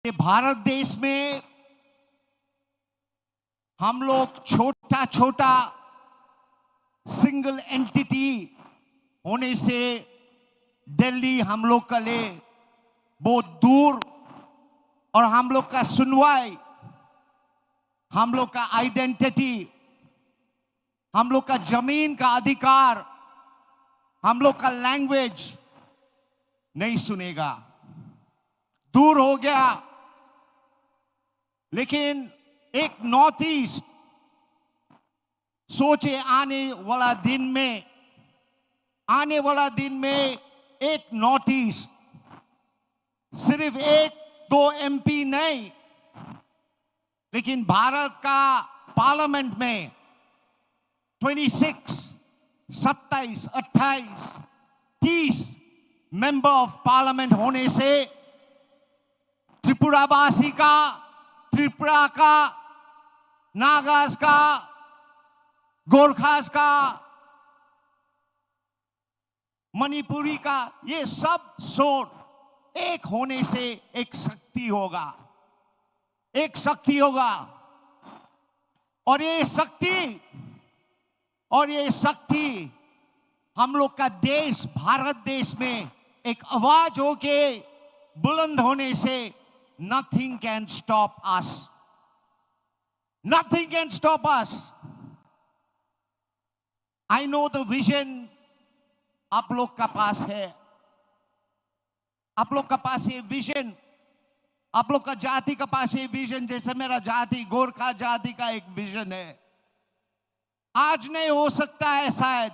ये भारत देश में हम लोग छोटा छोटा single entity होने से दिल्ली हम लोग के लिए बहुत दूर, और हम लोग का सुनवाई, हम लोग का आइडेंटिटी, हम लोग का जमीन का अधिकार, हम लोग का लैंग्वेज नहीं सुनेगा, दूर हो गया। लेकिन एक नॉर्थ ईस्ट सोचे, आने वाला दिन में, आने वाला दिन में एक नॉर्थ ईस्ट सिर्फ एक दो एमपी नहीं, लेकिन भारत का पार्लियामेंट में ट्वेंटी सिक्स, सत्ताईस, अट्ठाईस, तीस मेंबर ऑफ पार्लियामेंट होने से त्रिपुरावासी का, त्रिपुरा का, नागास का, गोरखास का, मणिपुरी का, ये सब सोच एक होने से एक शक्ति होगा, एक शक्ति होगा। और ये शक्ति, और ये शक्ति हम लोग का देश, भारत देश में एक आवाज होके बुलंद होने से nothing can stop us. Nothing can stop us. I know the vision आप लोग का पास है, आप लोग का पास ये विजन, आप लोग का जाति का पास ये विजन, जैसे मेरा जाति, गोरखा जाति का एक विजन है। आज नहीं हो सकता है शायद,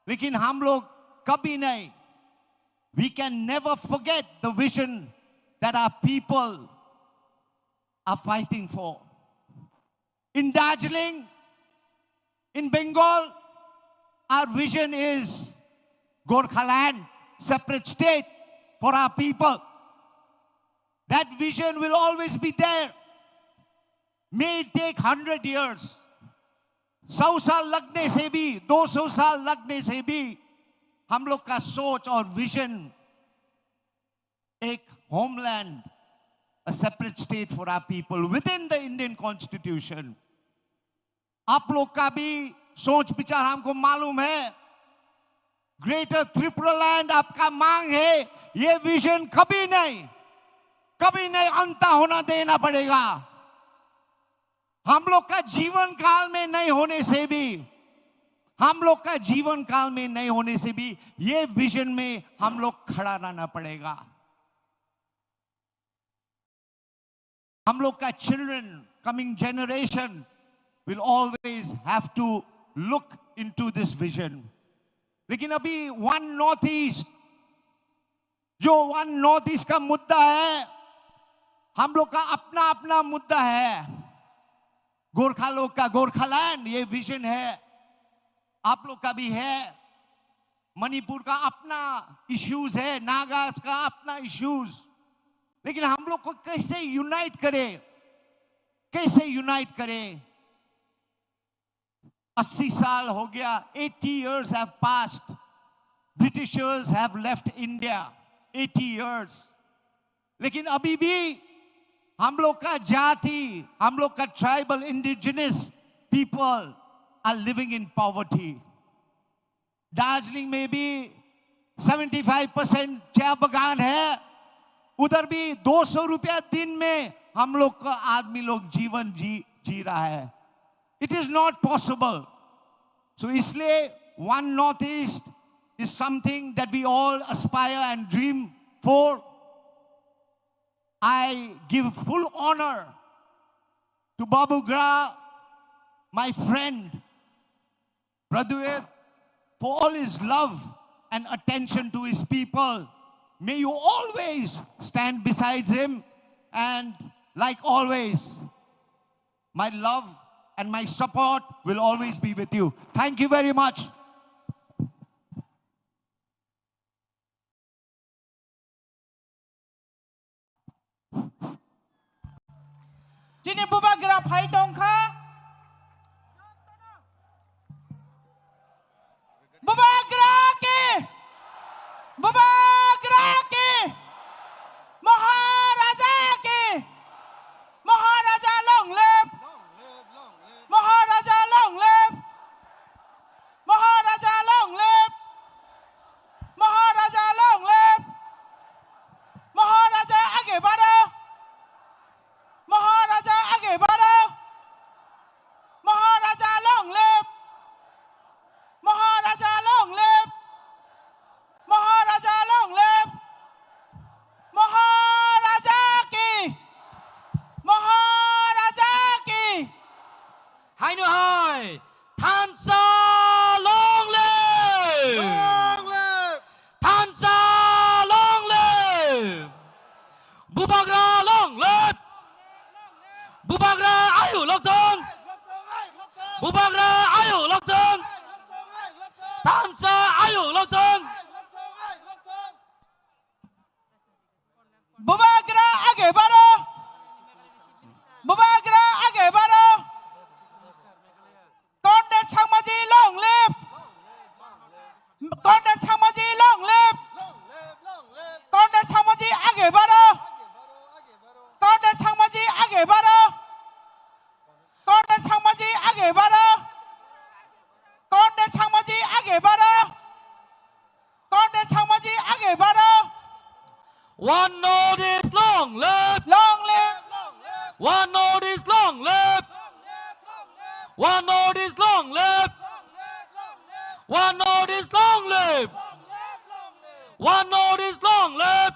लेकिन हम लोग कभी नहीं, we can never forget the vision that our people are fighting for. In Darjeeling, in Bengal, our vision is Gorkhaland, separate state for our people. That vision will always be there. May it take hundred years, सौ साल लगने से भी, दो सौ साल लगने से भी, हम लोग का सोच और विजन एक homeland, a separate state for our people within the Indian Constitution. आप लोग का भी सोच विचार हमको मालूम है। ग्रेटर त्रिपुरा लैंड आपका मांग है, ये विजन कभी नहीं, कभी नहीं अंता होना देना पड़ेगा। हम लोग का जीवन काल में नहीं होने से भी, हम लोग का जीवन काल में नहीं होने से भी ये विजन में हम लोग खड़ा रहना पड़ेगा। हम लोग का children, coming generation will always have to look into this vision. लेकिन अभी वन नॉर्थ ईस्ट, जो वन नॉर्थ ईस्ट का मुद्दा है, हम लोग का अपना अपना मुद्दा है। गोरखा लोग का गोरखालैंड ये विजन है, आप लोग का भी है। मणिपुर का अपना इश्यूज है, नागास का अपना इश्यूज, लेकिन हम लोग को कैसे यूनाइट करें, कैसे यूनाइट करें? अस्सी साल हो गया, eighty years have passed, Britishers have left India, eighty years, लेकिन अभी भी हम लोग का जाति, हम लोग का tribal indigenous people are living in poverty. Darjeeling में भी सेवेंटी फाइव परसेंट चाय बागान है, उधर भी दो सौ रुपया दिन में हम लोग का आदमी लोग जीवन जी जी रहा है। It is not possible. So इसलिए one north east is something that we all aspire and dream for. I give full honor to Babu Gra, my friend, Pradyot, for all his love and attention to his people. May you always stand beside him, and like always, my love and my support will always be with you. Thank you very much. Chini bubagra phai tongkha. Bubagra ki! Bubagra ki! Maharaja ki! Maharaja long live! Maharaja long live! Maharaja long live! Maharaja long live! Maharaja age baro! Maharaja age baro! Maharaja long live! Maharaja long live! Maharaja long live! Maharaja ki! Maharaja ki! Haino hai! Thansa long live! Long live! Thansa long live! Bubagra long live! Bubagra ayu lokthong! Bubagra ayu lokthong! Thansa ayu lokthong! Bubagra age baro! Bubagra age baro! Conrad Sangmaji long live! Conrad Sangmaji long live! Conrad Sangmaji age baro! Conrad Sangmaji age baro! Conrad Sangmaji age baro! Conrad Sangmaji age baro! Conrad Sangmaji age baro! One North East long live! Long live! One North East long live! One North East long live! One North East long live! One North East long live!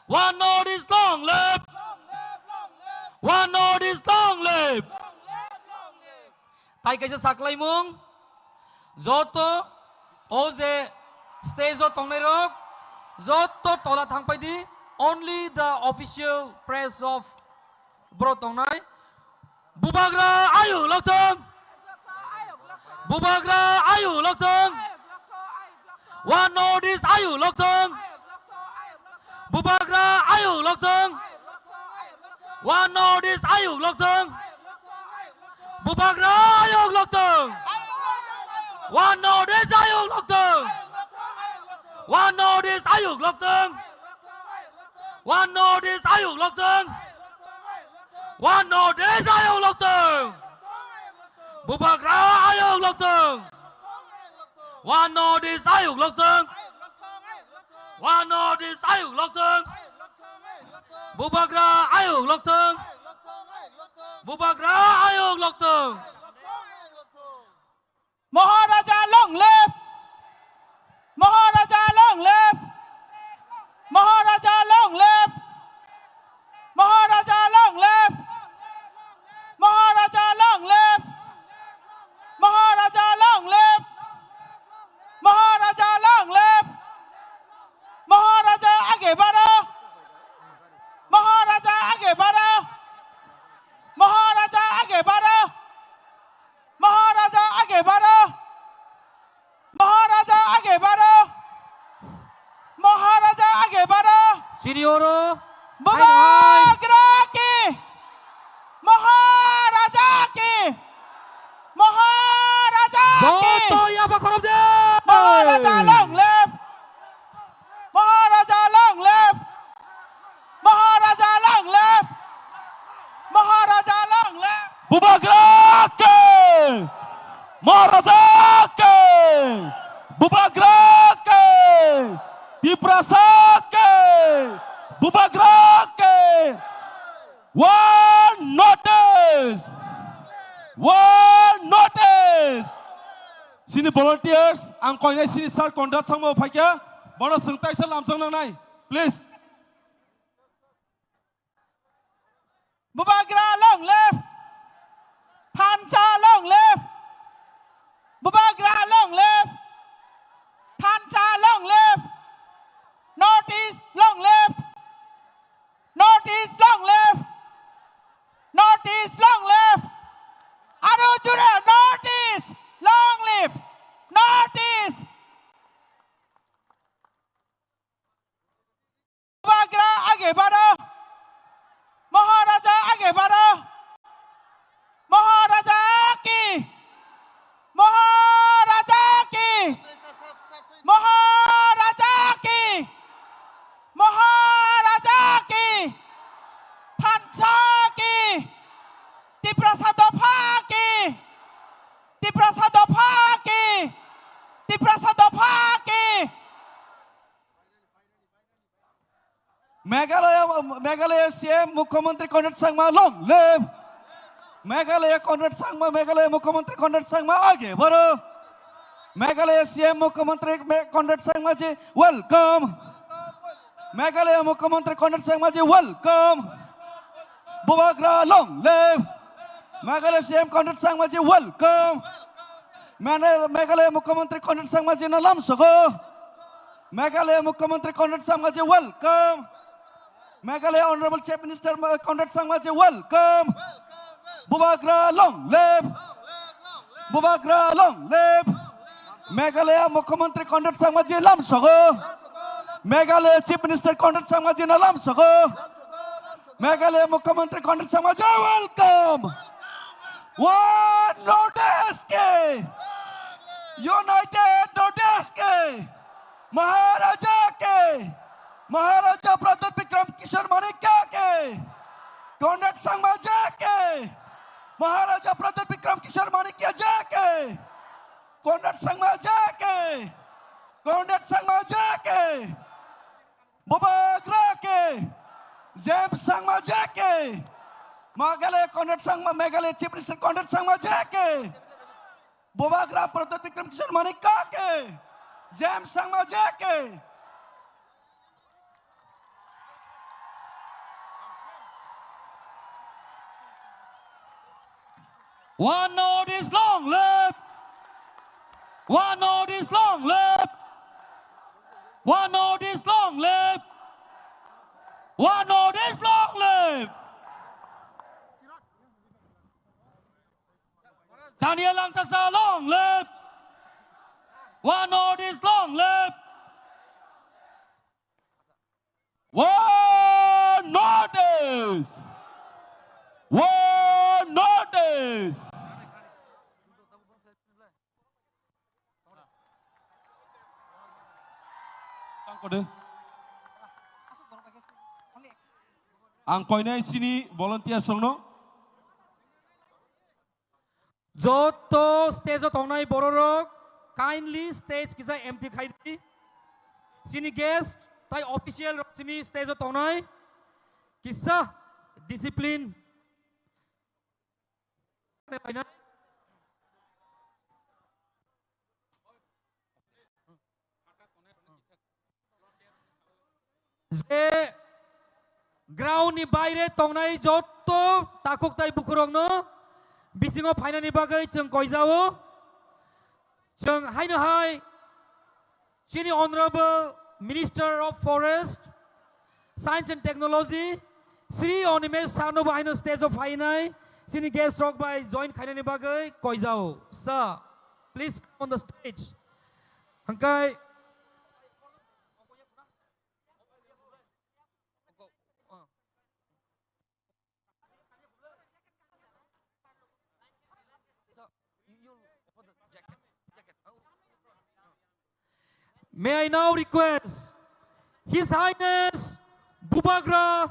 One North East long live! One North East long live! Tai kaisa saklaimung, joto o je stage o tongnai rok, joto tola thangpai di, only the official press of bro tongnai. Bubagra ayu lokthong! Bubagra ayu lokthong! One North East ayu lokthong! Bubagra ayu lokthong! One North East ayu lokthong! Bubagra ayu lokthong! One North East ayu lokthong! One North East ayu lokthong! One North East ayu lokthong! One North East ayu lokthong! Bubagra ayu lokthong! One North East ayuk lokthwng. One North East ayuk lokthwng. Bubagra ayuk lokthwng. Bubagra ayuk lokthwng. Maharaja long live! Maharaja long live! Maharaja long live! Maharaja long live! Maharaja long live! Maharaja long live! Maharaja long live! Maharaja age baro! Maharaja age baro! Maharaja age baro! Maharaja age baro! Maharaja age baro! Maharaja age baro! Sini oro. Bubagra ki! Maharaja ki! Maharaja ki! Joto yaba khorop de! Maharaja long live! Maharaja long live! Maharaja long live! Maharaja long live! Bubagra ke! Maharaja ke! Bubagra ke! Tiprasa ke! Bubagra ke! One North East! One North East! Sini volunteers, ang koinai sini sir Conrad Sangma phaikha, bono swng taisa lamsong nangnai, please. Bubagra long live! Thansa long live! Bubagra long live! Thansa long live! North East long live! North East long live! North East long live! Aro jora North East long live! North East! Bubagra age baro! Maharaja age baro! Maharaja ki! Maharaja ki! Maharaja ki! Maharaja ki! Thansa ki! Tiprasa dopha ki! Tiprasa dopha ki! Tiprasa dopha ki! Meghalaya, Meghalaya C M Mukhyamantri Conrad Sangma long live! Meghalaya Conrad Sangma, Meghalaya Mukhyamantri Conrad Sangma age baro! Meghalaya C M Mukhyamantri Me-, Conrad Sangma ji welcome! Meghalaya Mukhyamantri Conrad Sangma ji welcome! Bubagra long live! Meghalaya C M Conrad Sangma ji welcome! Mane-, Meghalaya Mukhyamantri Conrad Sangma ji no lamsogo. Meghalaya Mukhyamantri Conrad Sangma ji welcome. Meghalaya Honorable Chief Minister Ma-, Conrad Sangma ji welcome. Bubagra long live. Bubagra long live. Meghalaya Mukhyamantri Conrad Sangma ji lamsogo. Meghalaya Chief Minister Conrad Sangma ji no lamsogo. Meghalaya Mukhyamantri Conrad Sangma ji welcome. One North East ke! United North East ke! Maharaja ke! Maharaja Pradyot Bikram Kishore Manikya ke! Conrad Sangma ji ke! Maharaja Pradyot Bikram Kishore Manikya ji ke! Conrad Sangma ji ke! Conrad Sangma ji ke! Bubagra ke! James Sangma ji ke! Meghalaya Conrad Sangma, Meghalaya Chief Minister Conrad Sangma ji ke! Bubagra Pradyot Bikram Kishore Manikya ke! James Sangma ji ke! One North East long live! One North East long live! One North East long live! One North East long live! Daniel Langthasa long live! One North East long live! One North East! One North East! Ang koinai sini volunteer songno. Joto stage o tongnai bororok kindly stage kisa empty khai di. Chini guest tai official rok simi stage o tongnai. Kisa discipline. Je ground ni baire tongnai jotto takhuk tai bukhurokno bisingo phainani bagwi chwng koijao. Chwng haino hai chini Honorable Minister of Forest, Science and Technology, Shri Animesh Sharma bo haino stage o phainai chini guest rok bai join khainani bagwi koijao. Sir, please come on the stage. Hangkai May I now request His Highness Bubagra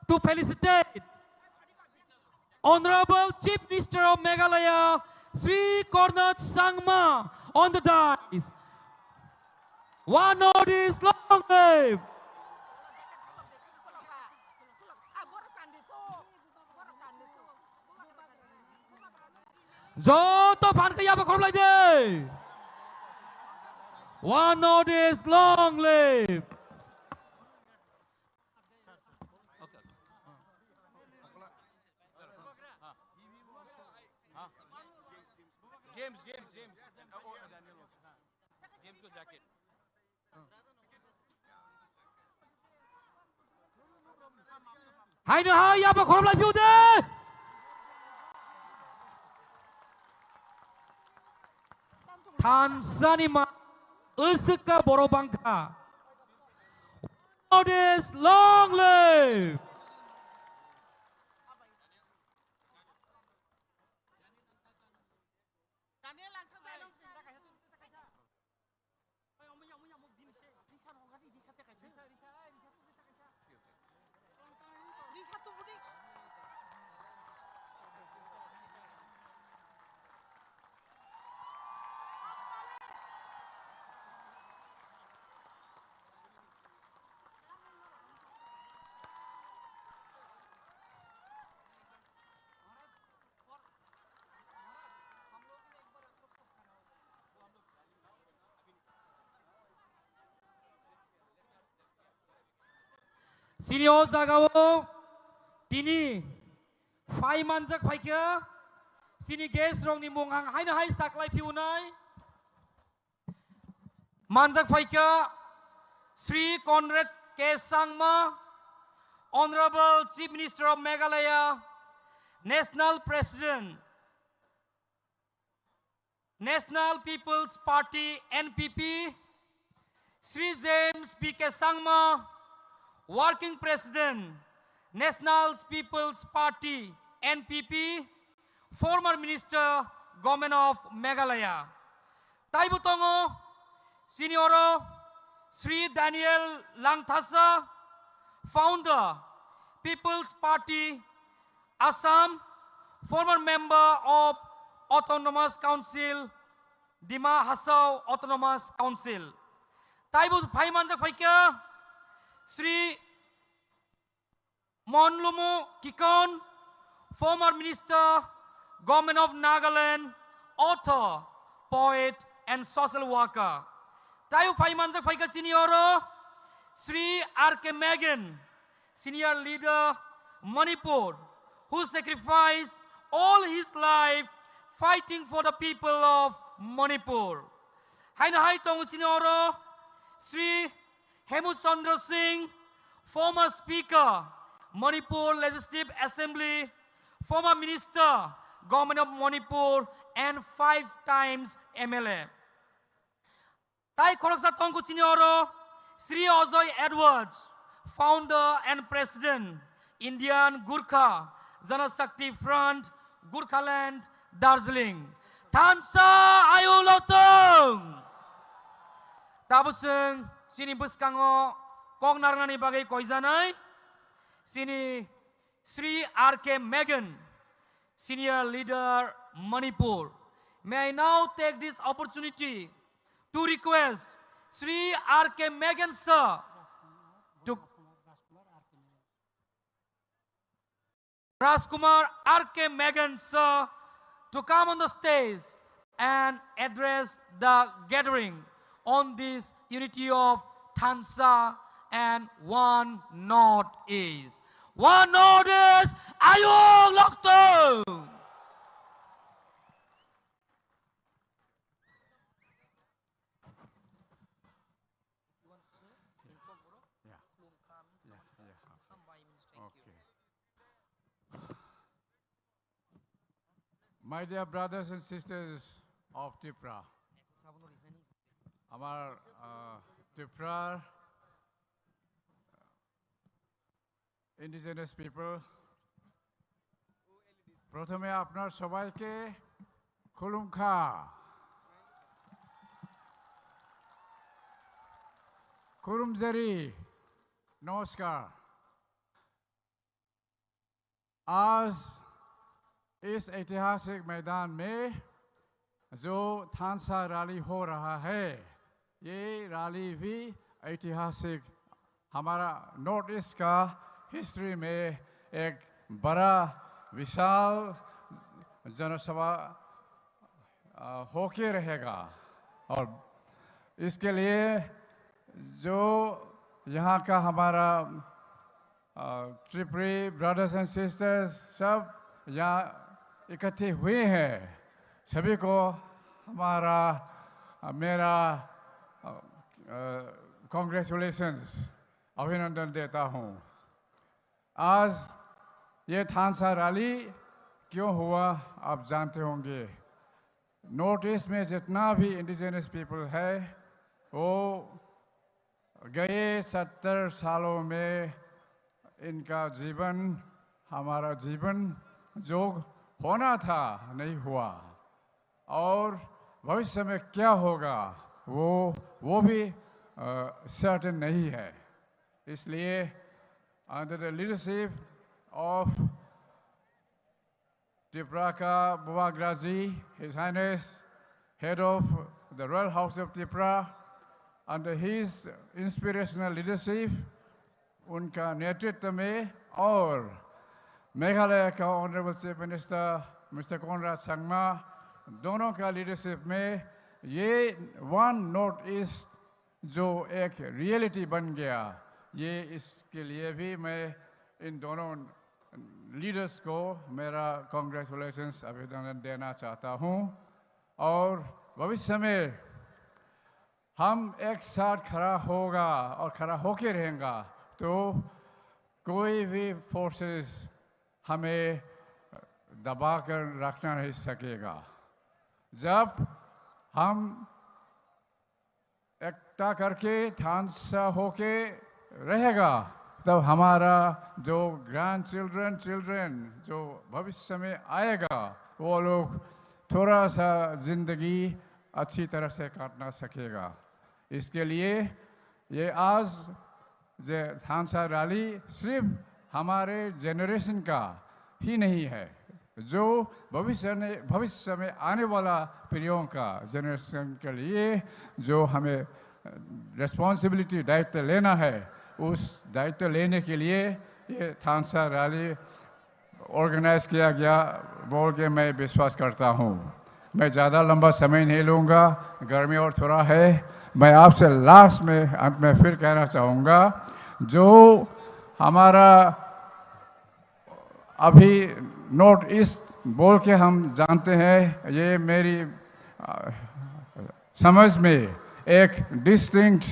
to felicitate Honorable Chief Minister of Meghalaya, Shri Conrad Sangma, on the dais. One North East, long live! Joto phan khe yaba khorok lai de. One North East, long live. James, James, James. James ko jacket. Haino hai yaba khorok lai phiu de. Thansani ma usika borok bangkha. North East, long live. Chini o jagao tini phai manjak phaikha, chini guest rokni mung ang haino hai saklai phiunai. Manjak phaikha Shri Conrad K Sangma, Honorable Chief Minister of Meghalaya, National President, National People's Party, N P P, Shri James P K Sangma, Working President, National People's Party, N P P, former Minister, Government of Meghalaya. Taibo tongo chini oro Shri Daniel Langthasa, founder, People's Party, Assam, former member of Autonomous Council, Dima Hasao Autonomous Council. Taibo phai manjak phaikha Shri Monlumo Kikon, former minister, Government of Nagaland, author, poet and social worker. Taibo phai manjak phaikha chini oro Shri R K Megan, senior leader, Manipur, who sacrificed all his life fighting for the people of Manipur. Haino hai tongo chini oro Shri Hemu Chandra Singh, former speaker, Manipur Legislative Assembly, former minister, Government of Manipur, and five times M L A. Tai khoroksa tongkhu chini oro Shri Ajoy Edwards, founder and president, Indian Gurkha Janashakti Front, Gurkhaland, Darjeeling. Thansa ayu lotong. Tabuk chwng chini bwskango kok narnani bagwi koijanai chini Shri R K Megan, senior leader, Manipur, May I now take this opportunity to request Sri R K Megan sir to Rajkumar R K Megan sir to come on the stage and address the gathering on this unity of Thansa and One North East. One North East, Ayung Loktung! Yeah. Yeah, yeah. Okay. My dear brothers and sisters of Tipra, আমাৰ, আহ, ত্ৰিপুৰাৰ indigenous people, প্ৰথমে আপোনাৰ সবাইকে খুলুমখা, খুলুমজাৰি, নমস্কাৰ। आज इस ऐतिहासिक मैदान में जो थानसा रैली हो रहा है, ये रैली भी ऐतिहासिक, हमारा नॉर्थ ईस्ट का हिस्ट्री में एक बड़ा विशाल जनसभा, अ, होके रहेगा। और इसके लिए जो यहाँ का हमारा, अ, त्रिपुरी ब्रदर्स एंड सिस्टर्स सब यहाँ इकट्ठे हुए हैं, सभी को हमारा, अ, मेरा, अ, अ, कॉन्ग्रेचुलेशंस, अभिनंदन देता हूँ। आज ये थानसा रैली क्यों हुआ, आप जानते होंगे। नॉर्थ ईस्ट में जितना भी इंडिजिनस पीपल है, वो गए सत्तर सालों में इनका जीवन, हमारा जीवन जो होना था, नहीं हुआ। और भविष्य में क्या होगा, वो, वो भी, अ, सर्टेन नहीं है। इसलिए, under the leadership of Tipraka Bubagra ji, His Highness, Head of the Royal House of Tipra, under his inspirational leadership, उनका नेतृत्व में और मेघालय का honourable chief minister mister Conrad Sangma, दोनों का लीडरशिप में ये वन नॉर्थ ईस्ट जो एक रियलिटी बन गया, ये इसके लिए भी मैं इन दोनों लीडर्स को मेरा कॉन्ग्रेचुलेशंस, अभिनंदन देना चाहता हूँ। और भविष्य में हम एक साथ खड़ा होगा और खड़ा होके रहेगा, तो कोई भी फोर्सेस हमें दबा कर रखना नहीं सकेगा। जब हम एकता करके थानसा होके रहेगा, तब हमारा जो ग्रैंड चिल्ड्रन, चिल्ड्रन जो भविष्य में आएगा, वो लोग थोड़ा सा जिंदगी अच्छी तरह से काटना सकेगा। इसके लिए ये आज ये थानसा रैली सिर्फ हमारे जनरेशन का ही नहीं है, जो भविष्य ने, भविष्य में आने वाला पीढ़ियों का जनरेशन के लिए जो हमें रिस्पॉन्सिबिलिटी, दायित्व लेना है, उस दायित्व लेने के लिए ये थानसा रैली ऑर्गेनाइज किया गया बोल के मैं विश्वास करता हूँ। मैं ज़्यादा लंबा समय नहीं लूँगा, गर्मी और थोड़ा है। मैं आपसे लास्ट में, अंत में फिर कहना चाहूँगा, जो हमारा अभी नॉर्थ ईस्ट बोल के हम जानते हैं, ये मेरी, अ, समझ में एक डिस्टिंक्ट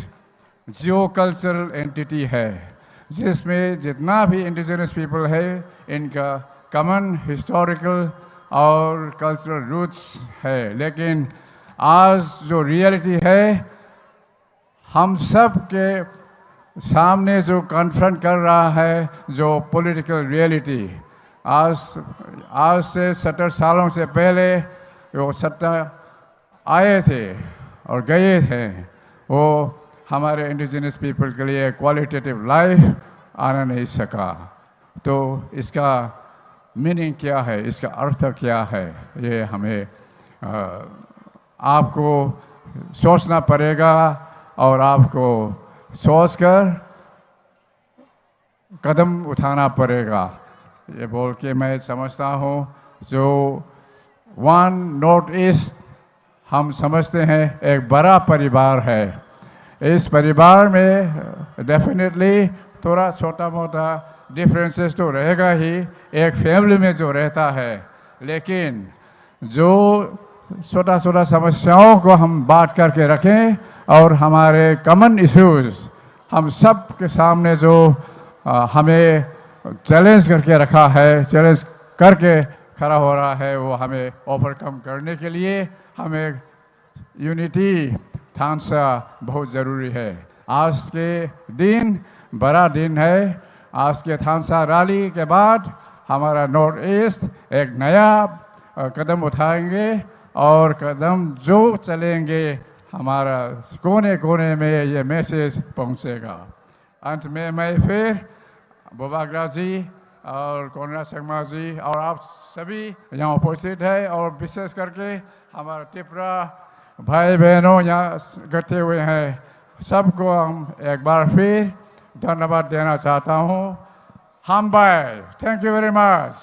जियो कल्चरल एंटिटी है, जिसमें जितना भी इंडिजिनस पीपल है, इनका कॉमन हिस्टोरिकल और कल्चरल रूट्स है। लेकिन आज जो रियलिटी है, हम सब के सामने जो कन्फ्रंट कर रहा है, जो पॉलिटिकल रियलिटी, आज, आज से सत्तर सालों से पहले वो सत्ता आए थे और गए थे, वो हमारे इंडिजिनस पीपल के लिए क्वालिटेटिव लाइफ आना नहीं सका। तो इसका मीनिंग क्या है, इसका अर्थ क्या है, ये हमें अ, आपको सोचना पड़ेगा और आपको सोचकर कदम उठाना पड़ेगा, ये बोल के मैं समझता हूँ। जो वन नॉर्थ ईस्ट हम समझते हैं एक बड़ा परिवार है। इस परिवार में डेफिनेटली थोड़ा छोटा मोटा डिफरेंसेस तो रहेगा ही, एक फैमिली में जो रहता है, लेकिन जो छोटा छोटा समस्याओं को हम बात करके रखें और हमारे कॉमन इश्यूज हम सब के सामने जो, अ, हमें चैलेंज करके रखा है, चैलेंज करके खड़ा हो रहा है, वो हमें ओवरकम करने के लिए हमें यूनिटी थांसा बहुत ज़रूरी है। आज के दिन बड़ा दिन है। आज के थांसा रैली के बाद हमारा नॉर्थ ईस्ट एक नया, अ, कदम उठाएंगे और कदम जो चलेंगे, हमारा कोने-कोने में ये मैसेज पहुंचेगा। अंत में मैं फिर बुबाग्रा जी और कोनराड संगमा जी और आप सभी यहाँ उपस्थित हैं और विशेष करके हमारे त्रिपुरा भाई बहनों यहाँ इकट्ठे हुए हैं, सबको हम एक बार फिर धन्यवाद देना चाहता हूँ। Hambai, thank you very much.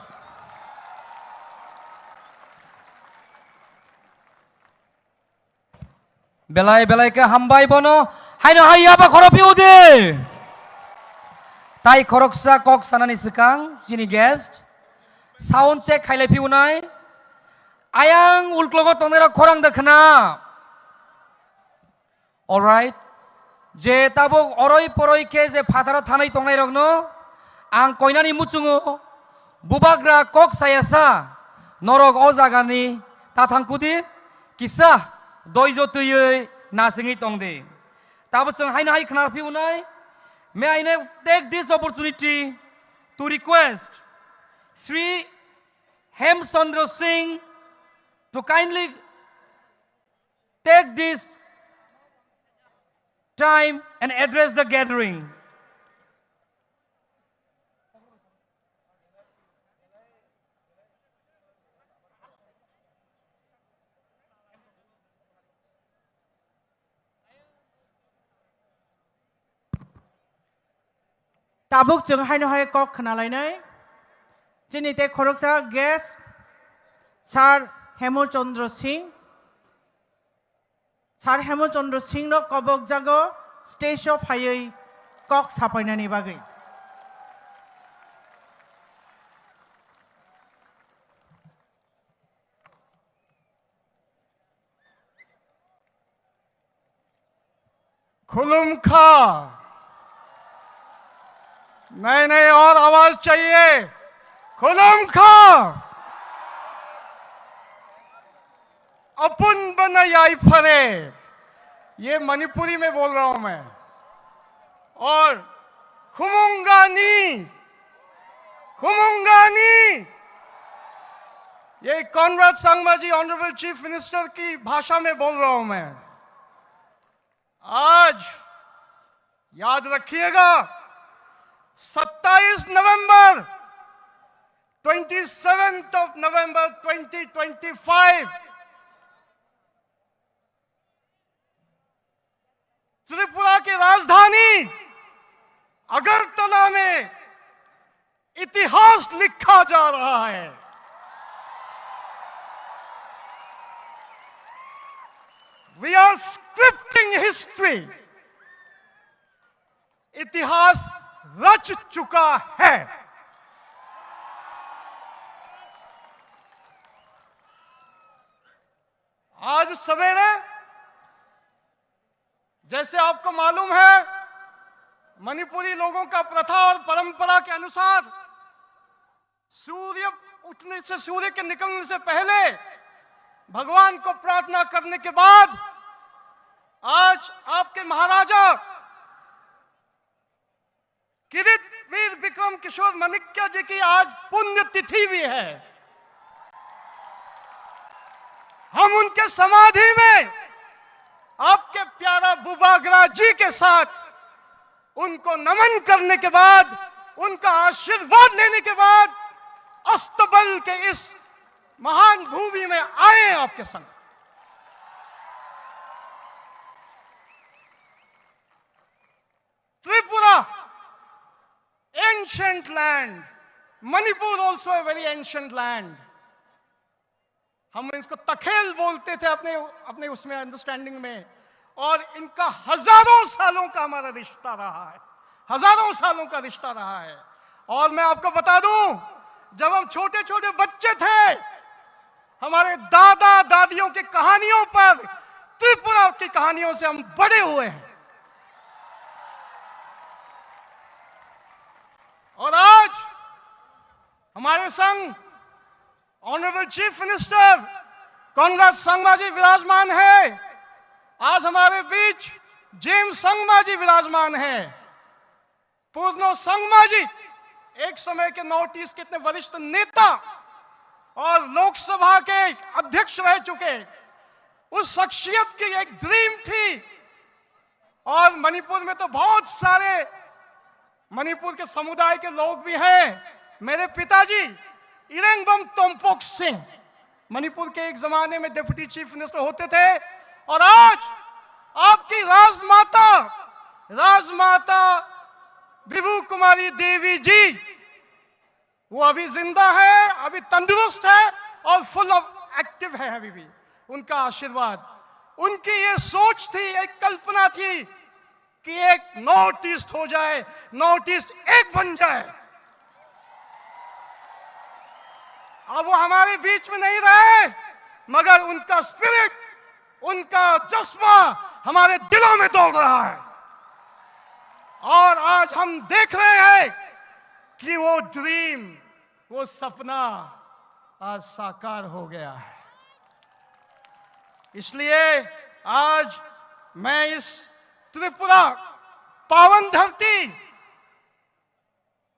Belai belai khe hambai bono. Haino hai yaba khoro phiu di. Tai khoroksa kok sanani swkang chini guest sound check khailai phiu nai. Ayang ulklogo tongnai rok khorang da khna. All right. Je tabuk oroi poroi khe je phataro thanai tongnai rokno ang koinani muchungo bubagra kok sayasa norok o jagani ta thangkudi kisa doijo twiwi nasingwi tongdi. Tabuk chwng haino hai khna phiunai. May I now take this opportunity to request Sri Hemchandra Singh to kindly take this time and address the gathering. Tabuk chwng haino hai kok khna lainai. Chini tei khoroksa guest Sir Hemchandra Singh. Sir Hemchandra Singh no kobok jago stage o phaiwi kok sapainani bagwi. खुलुमखा। नहीं, नहीं, और आवाज चाहिए। खुलुमखा। अपुन बना याई फरे। ये मणिपुरी में बोल रहा हूं मैं। और खुमुंगानी, खुमुंगानी, ये कॉनराड संगमा जी, ऑनरेबल चीफ मिनिस्टर की भाषा में बोल रहा हूं मैं। आज याद रखिएगा, सत्ताईस नवंबर, twenty seventh of November twenty twenty five, Tripura की राजधानी अगरतला में इतिहास लिखा जा रहा है। We are scripting history. इतिहास रच चुका है। आज सवेरे, जैसे आपको मालूम है, मणिपुरी लोगों का प्रथा और परंपरा के अनुसार सूर्य उठने से, सूर्य के निकलने से पहले भगवान को प्रार्थना करने के बाद आज आपके महाराजा किरीट वीर विक्रम किशोर माणिक्य जी की आज पुण्यतिथि भी है। हम उनके समाधि में आपके प्यारा बुबागरा जी के साथ उनको नमन करने के बाद, उनका आशीर्वाद लेने के बाद अस्तबल के इस महान भूमि में आए हैं आपके संग। Tripura, ancient land, Manipur also a very ancient land। हम इसको तखेल बोलते थे अपने, अपने उसमें अंडरस्टैंडिंग में, और इनका हजारों सालों का हमारा रिश्ता रहा है, हजारों सालों का रिश्ता रहा है। और मैं आपको बता दूं, जब हम छोटे छोटे बच्चे थे, हमारे दादा दादियों की कहानियों पर, त्रिपुरा की कहानियों से हम बड़े हुए हैं। और आज हमारे संग honourable chief minister Conrad Sangma ji विराजमान है। आज हमारे बीच जेम्स संगमा जी विराजमान है। पूर्णो संगमा जी एक समय के नॉर्थ ईस्ट के इतने वरिष्ठ नेता और लोकसभा के अध्यक्ष रह चुके, उस शख्सियत की एक ड्रीम थी। और मणिपुर में तो बहुत सारे मणिपुर के समुदाय के लोग भी हैं। मेरे पिताजी इरेंगबम तोम्पोक सिंह मणिपुर के एक जमाने में डिप्टी चीफ मिनिस्टर होते थे, और आज आपकी राजमाता, राजमाता विभू कुमारी देवी जी, वो अभी जिंदा है, अभी तंदुरुस्त है और फुल ऑफ एक्टिव है अभी भी। उनका आशीर्वाद, उनकी ये सोच थी, एक कल्पना थी कि एक नॉर्थ ईस्ट हो जाए, नॉर्थ ईस्ट एक बन जाए। अब वो हमारे बीच में नहीं रहे, मगर उनका स्पिरिट, उनका जज्बा हमारे दिलों में दौड़ रहा है। और आज हम देख रहे हैं कि वो ड्रीम, वो सपना आज साकार हो गया है। इसलिए आज मैं इस त्रिपुरा पावन धरती,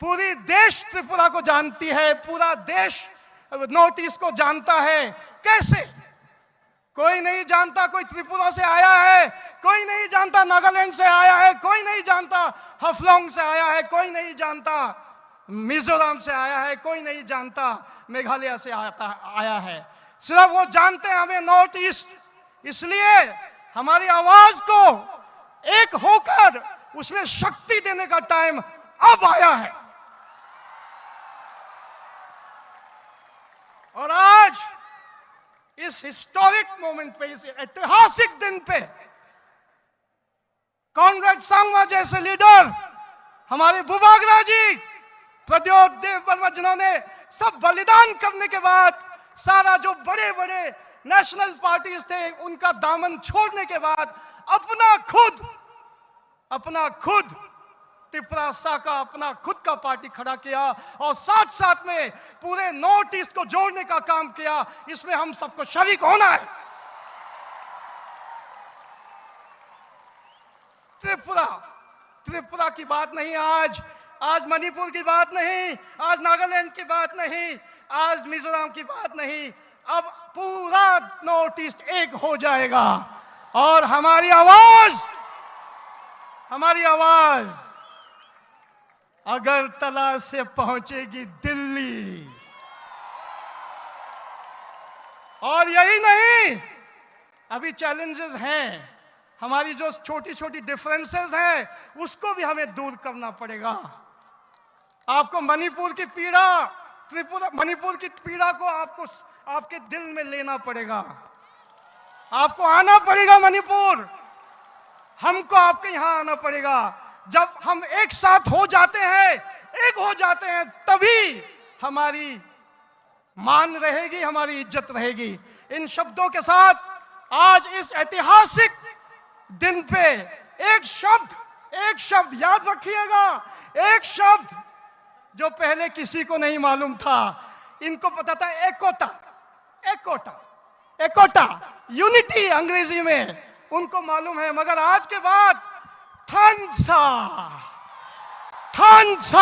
पूरी देश त्रिपुरा को जानती है, पूरा देश नॉर्थ ईस्ट को जानता है। कैसे? कोई नहीं जानता कोई त्रिपुरा से आया है, कोई नहीं जानता नागालैंड से आया है, कोई नहीं जानता हफलोंग से आया है, कोई नहीं जानता मिजोरम से आया है, कोई नहीं जानता मेघालय से आता, आया है। सिर्फ वो जानते हैं हमें नॉर्थ ईस्ट। इसलिए हमारी आवाज को एक होकर उसमें शक्ति देने का टाइम अब आया है। और आज इस हिस्टोरिक मोमेंट पे, इस ऐतिहासिक दिन पे कॉनराड संगमा जैसे लीडर, हमारे बुबागरा जी, प्रद्योत देव वर्मा, जिन्होंने सब बलिदान करने के बाद, सारा जो बड़े बड़े नेशनल पार्टीज थे, उनका दामन छोड़ने के बाद अपना खुद, अपना खुद तिपरासा का अपना खुद का पार्टी खड़ा किया और साथ साथ में पूरे नॉर्थ ईस्ट को जोड़ने का काम किया। इसमें हम सबको शरीक होना है। त्रिपुरा, त्रिपुरा की बात नहीं आज, आज मणिपुर की बात नहीं, आज नागालैंड की बात नहीं, आज मिजोरम की बात नहीं, अब पूरा नॉर्थ ईस्ट एक हो जाएगा और हमारी आवाज, हमारी आवाज अगरतला से पहुंचेगी दिल्ली। और यही नहीं, अभी चैलेंजेस हैं, हमारी जो छोटी छोटी डिफरेंसेस हैं, उसको भी हमें दूर करना पड़ेगा। आपको मणिपुर की पीड़ा, त्रिपुरा, मणिपुर की पीड़ा को आपको, आपके दिल में लेना पड़ेगा। आपको आना पड़ेगा मणिपुर, हमको आपके यहाँ आना पड़ेगा। जब हम एक साथ हो जाते हैं, एक हो जाते हैं, तभी हमारी मान रहेगी, हमारी इज्जत रहेगी। इन शब्दों के साथ आज इस ऐतिहासिक दिन पे एक शब्द, एक शब्द याद रखिएगा, एक शब्द जो पहले किसी को नहीं मालूम था, इनको पता था एकोटा, एकोटा, एकोटा, यूनिटी अंग्रेजी में, उनको मालूम है, मगर आज के बाद थानसा, थानसा,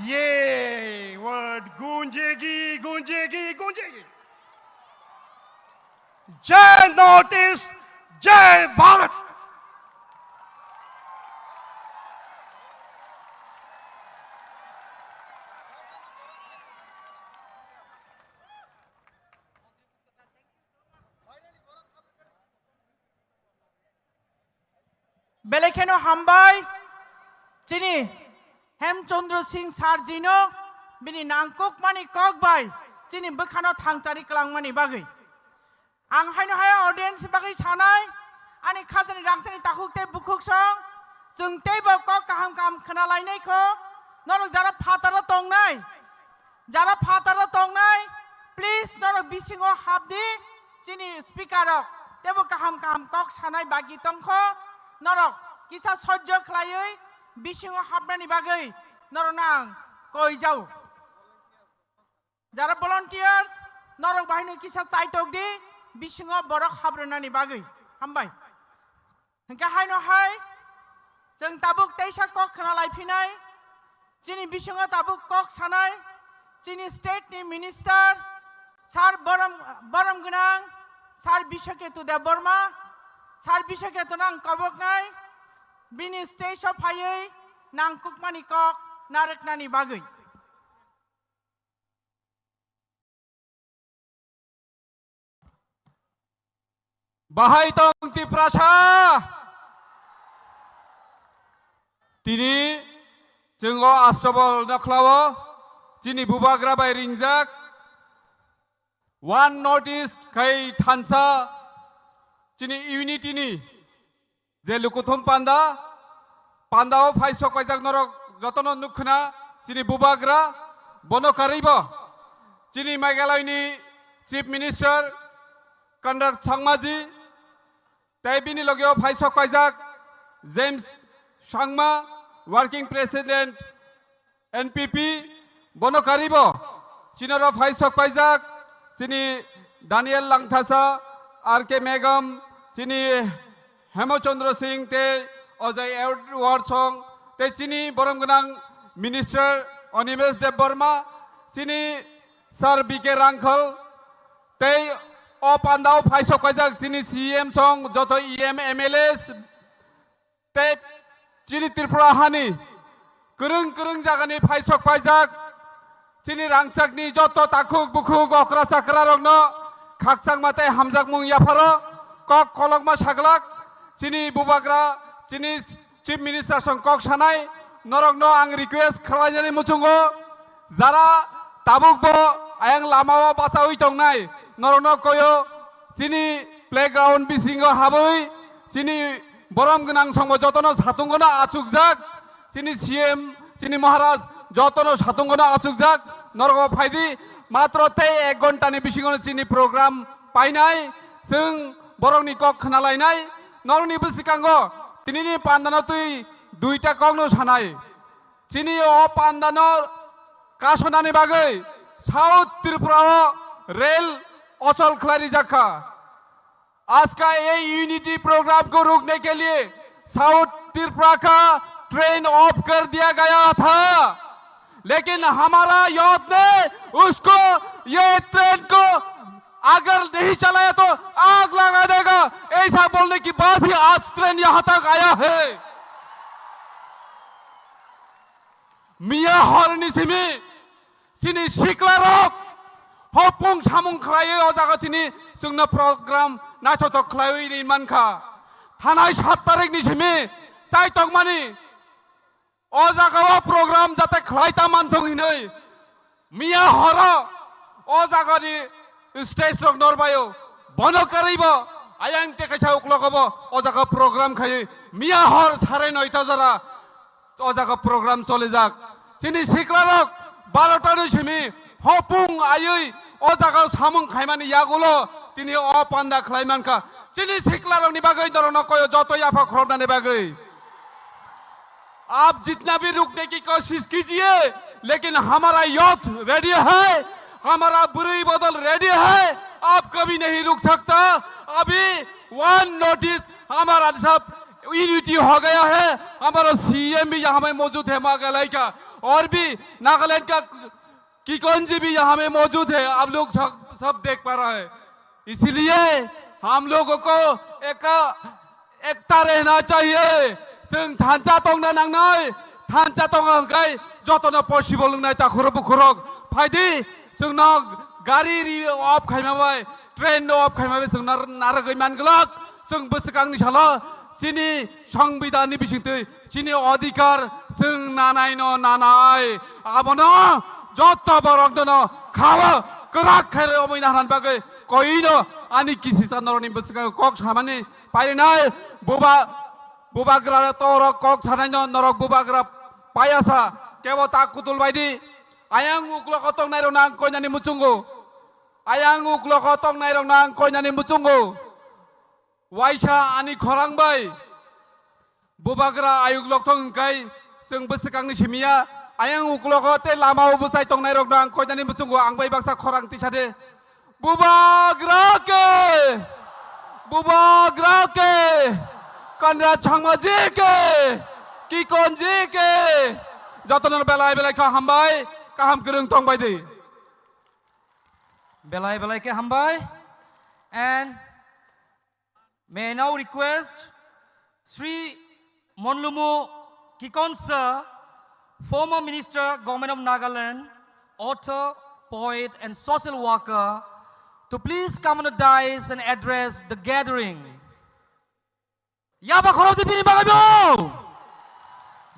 ये वर्ड गूंजेगी, गूंजेगी, गूंजेगी। जय नॉर्थ ईस्ट, जय Bharat. Belai kheno hambai chini Hemchandra Singh sir jino bini nangkukmani kok bai chini bwkhano thangchari kwlangmani bagwi. Ang haino hai audience bagwi sanai, ani khajani rangchakni takhuk tei bukhuk song, chwng teibo kok kaham kaham khna lainai kho, norok jara phataro tongnai, jara phataro tongnai, please norok bisingo hapdi, chini speaker rok teibo kaham kaham kok sanai bagi tongkho, norok kisa sojjo khlaiwi bisingo hapnani bagwi norokno ang koi jao. Jara volunteers, norok bahaino kisa chaitok di, bisingo borok habrwnani bagwi. Hambai. Hingke haino hai, chwng tabuk teisa kok khna laiphinai, chini bisingo tabuk kok sanai, chini state ni minister, sir borom, borom gwnang, sir Biswaketu Debbarma, sir Biswaketu nang koboknai, bini stage o phaiwi nangkukmani kok narwknani bagwi. Bahai tong Tiprasa? Tini chwng o Astabol nokhlao chini bubagra bai ringjak One North East khai thansa chini unity ni je lukuthum panda, pandao phai sok paijak norok jotono nukkhna chini bubagra, bono karwibo chini Meghalaya ni Chief Minister Conrad Sangma ji, tei bini logeo phai sok paijak James Sangma, Working President N P P, bono karibo, chinaro phai sok paijak, chini Daniel Langthasa, R K Megam, chini Hemochandra Singh tei Ajay Edward Song, tei chini borom gwnang Minister Animesh Debbarma, chini Sir B K Rangkhal, tei o pandao phai sok paijak chini C M song, joto E M, M L As, tei chini Tripura hani kwrwng kwrwng jagani phai sok paijak, chini rangchakni joto takhuk bukhuk okra chakra rokno khakchangma tei hamjakmung yapharo kok kolokma saglak, chini bubagra, chini Chief Minister song kok sanai, norokno ang request khlainani muchungo, jara tabukbo ayang lamao bachaui tongnai, norokno koyo chini playground bisingo habwi chini borom gwnang songbo jotono satungono achukjak, chini C M, chini Maharaj jotono satungono achukjak, norokbo phaidi, matro tei ek ghontani bisingono chini program painai, chwng borokni kok khnalainai, norokni bwskango tinini pandano twi duita kokno sanai. Chini o pandano kasonani bagwi South Tripura o rail ochol khlai rijak kha. आज का ये unity programme को रोकने के लिए साउथ त्रिपुरा का train of कर दिया गया था, लेकिन हमारा यूथ ने उसको, ये ट्रेन को अगर नहीं चलाया तो आग लगा देगा, ऐसा बोलने के बाद ही आज ट्रेन यहाँ तक आया है। Miya horni simi chini siklarok hopung samung khlaiwi o jaga tini chwngno program naithothok khlaiwi ri mankha. Thanai sat tarikni simi chaitokmani o jagao program jate khlai ta manthung hinwi miya horo o jagani stage rok norbaio. Bono kwrwibo ayang tei kaisa uklogobo o jaga program khaiwi miya hor sare noita jora o jaga program cholijak. Chini siklarok barota ni simi hopung aiwi o jaga samung khaimani yagulo tini o panda khlai mankha. Chini siklarokni bagwi norokno koyo joto yapha khoroknani bagwi. आप जितना भी रुकने की कोशिश कीजिए, लेकिन हमारा youth ready है, हमारा बुरी बदल रेडी है, आप कभी नहीं रुक सकता। अभी वन नॉर्थ ईस्ट हमारा सब यूनिटी हो गया है। हमारा सीएम भी यहाँ में मौजूद है मेघालय का, और भी नागालैंड का किकन जी भी यहाँ में मौजूद है, आप लोग सब, सब देख पा रहा है। इसीलिए हम लोगों को एक, एकता रहना चाहिए। Chwng thansa tongna nangnai, thansa tongna hwnkhe jotono possible wngnai takhurok bukhurok. Phaidi, chwngno gari ri off khaima bai, train no off khaima bai chwngno narwgwi manglak. Chwng bwswkangni salo Chini songbidanni bisingtwi chini odhikar chwng nanaino nanai. Abono jotto borokno khao kwrak khe romwi naharani bagwi koino ani kisisa norokni bwskango kok samani parinai. Buba-, bubagra torok kok sanaino norok bubagra payasa kebo ta kutul baidi. Ayang uklogo tongnairokno ang koinani muchungo. Ayang uklogo tongnairokno ang koinani muchungo. Waisa ani khorang bai. Bubagra ayuk lokthong hwnkhe chwng bwswkangni simiya. Ayang uklogo tei lamao bwchai tongnairokno ang koinani muchungo ang bai baksa khorang tisa de. Bubagra ke! Bubagra ke! Kanra Changmaji ke! Kikonji ke! Jotono belai belai kha hambai, kaham kwrwng tong bai di. Belai belai khe hambai. And may I now request Sri Monlumu Kikonsa, former Minister, Government of Nagaland, author, poet, and social worker, to please come on the dais and address the gathering. Yaba khorok di bini bagwi bo.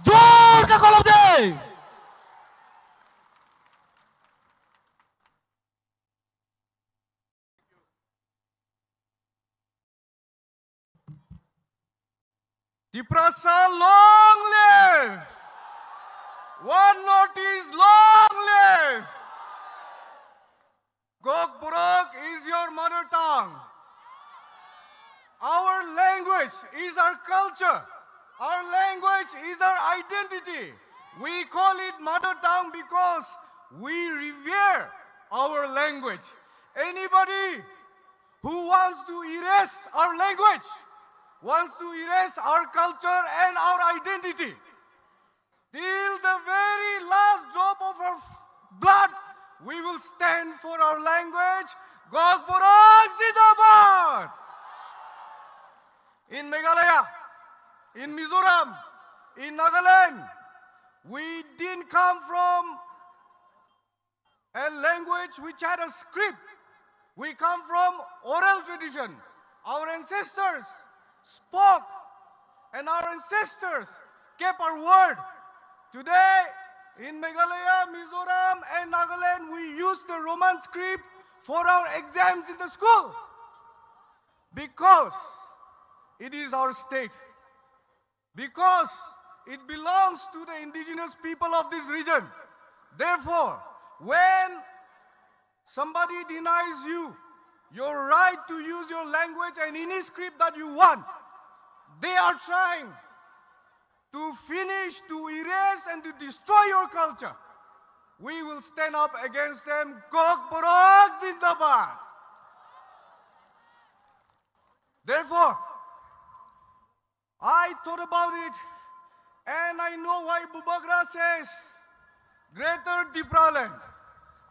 Jor ka khorok di. Tiprasa long live! One North East long live! Kokborok is your mother tongue. Our language is our culture. Our language is our identity. We call it mother tongue because we revere our language. Anybody who wants to erase our language, wants to erase our culture and our identity, till the very last drop of our blood, we will stand for our language. Kokborok Zindabad! In Meghalaya, in Mizoram, in Nagaland, we didn't come from a language which had a script. We come from oral tradition. Our ancestors spoke and our ancestors kept our word. Today, in Meghalaya, Mizoram, and Nagaland, we use the Roman script for our exams in the school because it is our state. Because it belongs to the indigenous people of this region. Therefore, when somebody denies you your right to use your language and any script that you want, they are trying to finish, to erase, and to destroy your culture. We will stand up against them. Kokborok Zindabad! Therefore, I thought about it, and I know why Bubagra says Greater Tipraland.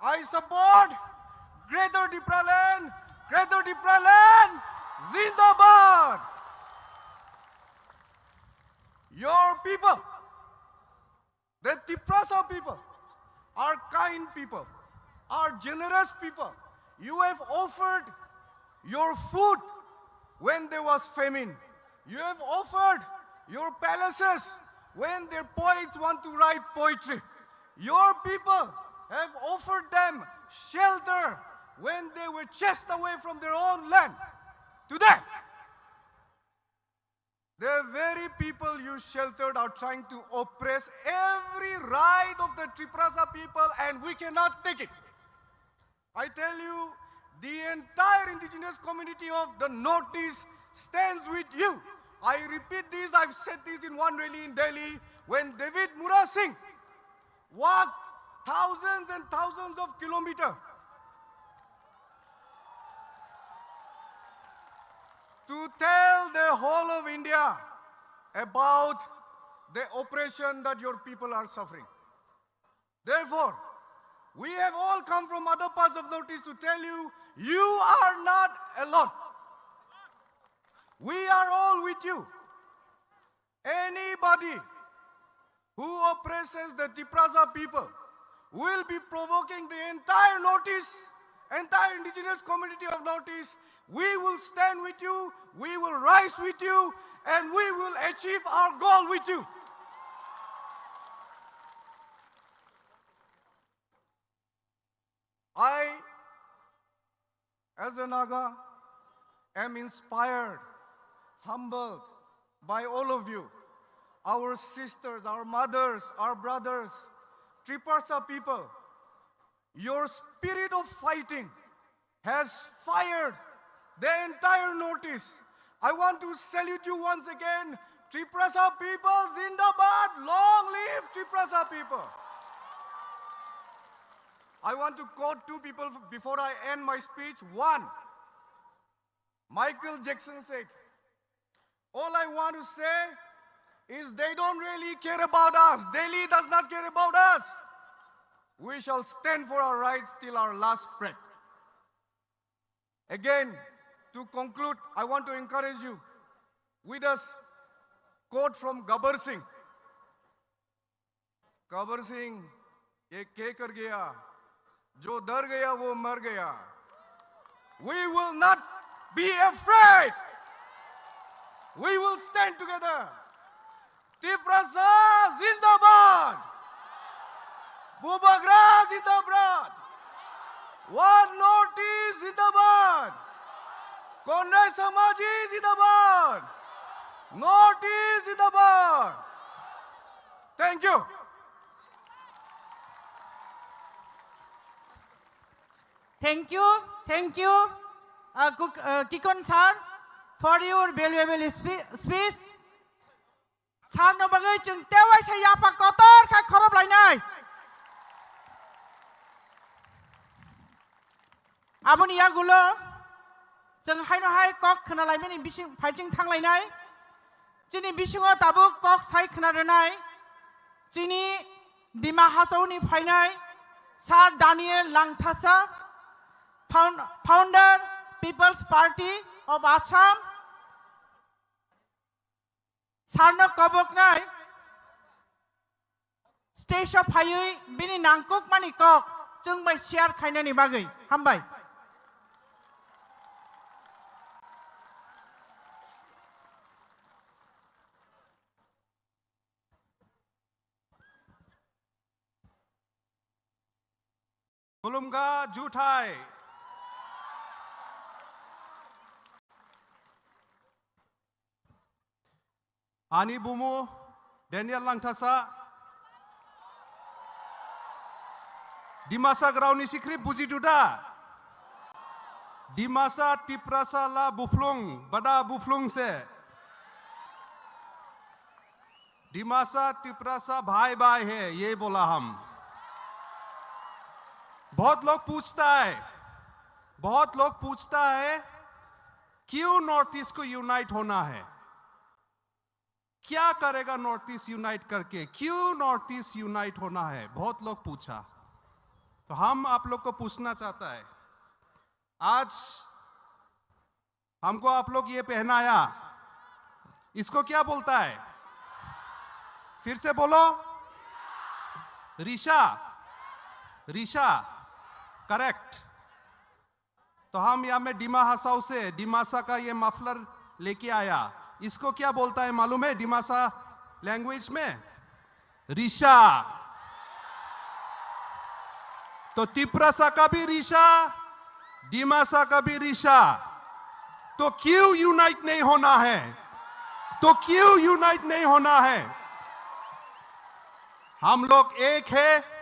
I support Greater Tipraland, Greater Tipraland, Zindabad! Your people, the Tiprasa people are kind people, are generous people. You have offered your food when there was famine. You have offered your palaces when their poets want to write poetry. Your people have offered them shelter when they were chased away from their own land. Today, the very people you sheltered are trying to oppress every right of the Tiprasa people, and we cannot take it. I tell you, the entire indigenous community of the Northeast stands with you. I repeat this, I've said this in one rally in Delhi, when David Murasing walked thousands and thousands of kilometers to tell the whole of India about the oppression that your people are suffering. Therefore, we have all come from other parts of Northeast to tell you, you are not alone. We are all with you. Anybody who oppresses the Tiprasa people will be provoking the entire Northeast, entire indigenous community of Northeast. We will stand with you, we will rise with you, and we will achieve our goal with you. I, as a Naga, am inspired, humbled by all of you, our sisters, our mothers, our brothers, Tiprasa people. Your spirit of fighting has fired the entire Northeast. I want to salute you once again. Tiprasa people, zindabad! Long live Tiprasa people! I want to quote two people before I end my speech. One, Michael Jackson said, "All I want to say is they don't really care about us. Delhi does not care about us. We shall stand for our rights till our last breath." Again, to conclude, I want to encourage you with a quote from Gabbar Singh. "Gabbar सिंह, ये क्या कर गया? जो डर गया, वो मर गया." We will not be afraid. We will stand together. Tiprasa zindabad. Bubagra zindabad. One Northeast zindabad. Kondai Samaji zindabad. Northeast zindabad. Thank you. Thank you, thank you, uh, Kuk-, uh, Kikon sir, for your valuable spe-, speech. Sir no bagwi chwng tei waisa yapha kotor khe khorop lainai. Aboni yagulo chwng haino hai kok khna laimani bising phaiching thang lainai. Chini bisingo tabuk kok sai khna rwnai chini Dima Hasao ni phainai Sir Daniel Langthasa, found-, founder People's Party of Assam. Sir no koboknai stage o phaiwi bini nangkukmani kok chwng bai share khainani bagwi. Hambai. Khulumkha, juthai. Ani bumu Daniel Langthasa. Dimasa grao ni script buji duda. Dimasa Tiprasa la buphlung, bada buphlung se. Dimasa तिपरासा भाई भाई है, ये बोला हम। बहुत लोग पूछता है, बहुत लोग पूछता है, क्यों नॉर्थ ईस्ट को यूनाइट होना है, क्या करेगा नॉर्थ ईस्ट यूनाइट करके, क्यों नॉर्थ ईस्ट यूनाइट होना है, बहुत लोग पूछा। तो हम आप लोग को पूछना चाहता है, आज हमको आप लोग ये पहनाया, इसको क्या बोलता है? फिर से बोलो, रिशा, रिशा, करेक्ट। तो हम यहाँ में डिमा हासाओ से डिमासा का ये मफलर लेके आया, इसको क्या बोलता है मालूम है डिमासा लैंग्वेज में? रिशा। तो तिपरासा का भी रिशा, डिमासा का भी रिशा। तो क्यों यूनाइट नहीं होना है? तो क्यों यूनाइट नहीं होना है? हम लोग एक है,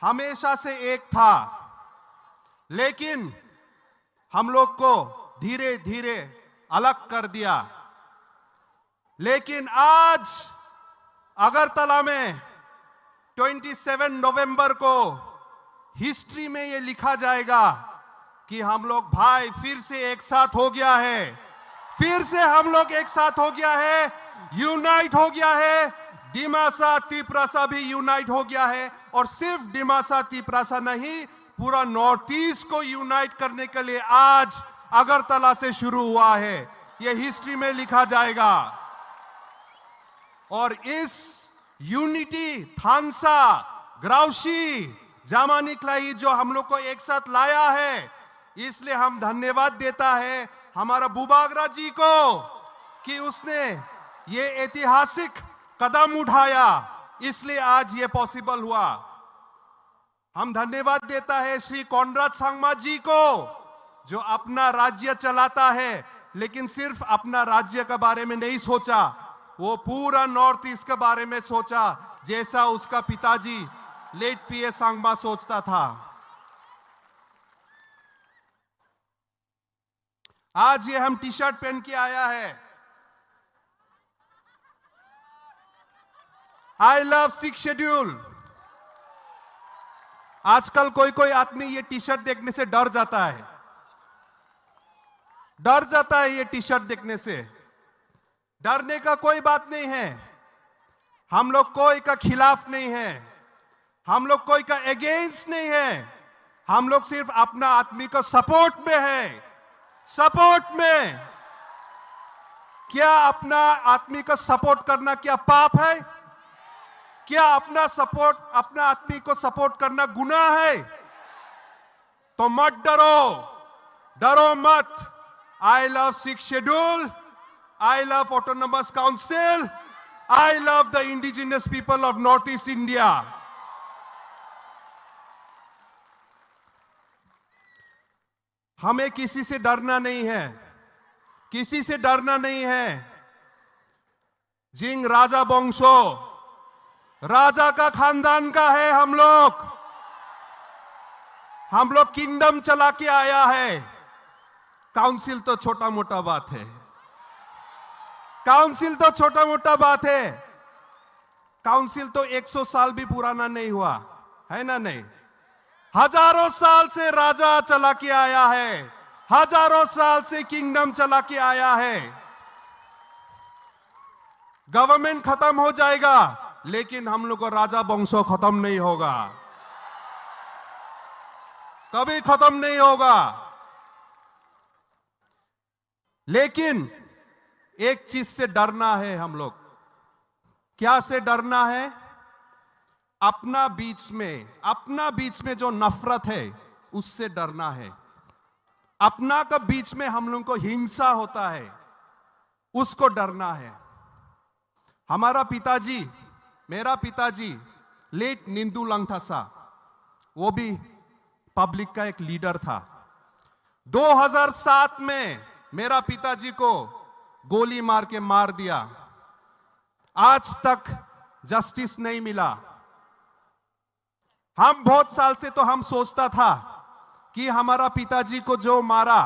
हमेशा से एक था, लेकिन हम लोग को धीरे-धीरे अलग कर दिया। लेकिन आज अगरतला में ट्वेंटी सेवन नवंबर को हिस्ट्री में ये लिखा जाएगा कि हम लोग भाई फिर से एक साथ हो गया है, फिर से हम लोग एक साथ हो गया है, यूनाइट हो गया है। डिमासा तिपरासा भी यूनाइट हो गया है, और सिर्फ डिमासा तिपरासा नहीं, पूरा नॉर्थ ईस्ट को यूनाइट करने के लिए आज अगरतला से शुरू हुआ है। ये हिस्ट्री में लिखा जाएगा। और इस यूनिटी, थानसा, ग्राउशी, जामानिकलाई जो हम लोग को एक साथ लाया है, इसलिए हम धन्यवाद देता है हमारा बुबागरा जी को। कि उसने ये ऐतिहासिक कदम उठाया, इसलिए आज ये पॉसिबल हुआ। हम धन्यवाद देता है श्री कॉनराड संगमा जी को, जो अपना राज्य चलाता है, लेकिन सिर्फ अपना राज्य के बारे में नहीं सोचा, वो पूरा नॉर्थ ईस्ट के बारे में सोचा, जैसा उसका पिताजी लेट पीए संगमा सोचता था। आज ये हम टी शर्ट पहन के आया है, आई लव सिक्स शेड्यूल। आजकल कोई कोई आदमी ये टी शर्ट देखने से डर जाता है, डर जाता है ये टी शर्ट देखने से। डरने का कोई बात नहीं है, हम लोग कोई का खिलाफ नहीं है, हम लोग कोई का अगेंस्ट नहीं है, हम लोग सिर्फ अपना आदमी को सपोर्ट में है। सपोर्ट में। क्या अपना आदमी को सपोर्ट करना क्या पाप है? क्या अपना सपोर्ट, अपना आदमी को सपोर्ट करना गुनाह है? तो मत डरो, डरो मत। I love sixth schedule, I love autonomous council, I love the indigenous people of Northeast India। हमें किसी से डरना नहीं है, किसी से डरना नहीं है। जिंग राजा वंशो, राजा का खानदान का है हम लोग। हम लोग किंगडम चला के आया है। काउंसिल तो छोटा मोटा बात है, काउंसिल तो छोटा मोटा बात है। काउंसिल तो एक सौ साल भी पुराना नहीं हुआ, है ना नहीं? हजारों साल से राजा चला के आया है, हजारों साल से किंगडम चला के आया है। गवर्नमेंट खत्म हो जाएगा, लेकिन हम लोग को राजा वंशो खत्म नहीं होगा, कभी खत्म नहीं होगा। लेकिन एक चीज से डरना है हम लोग। क्या से डरना है? अपना बीच में, अपना बीच में जो नफरत है, उससे डरना है। अपना का बीच में हम लोग को हिंसा होता है, उसको डरना है। हमारा पिताजी, मेरा पिताजी लेट निंदू लंगथासा, वो भी पब्लिक का एक लीडर था। दो हज़ार सात में मेरा पिताजी को गोली मार के मार दिया। आज तक जस्टिस नहीं मिला। हम बहुत साल से तो हम सोचता था कि हमारा पिताजी को जो मारा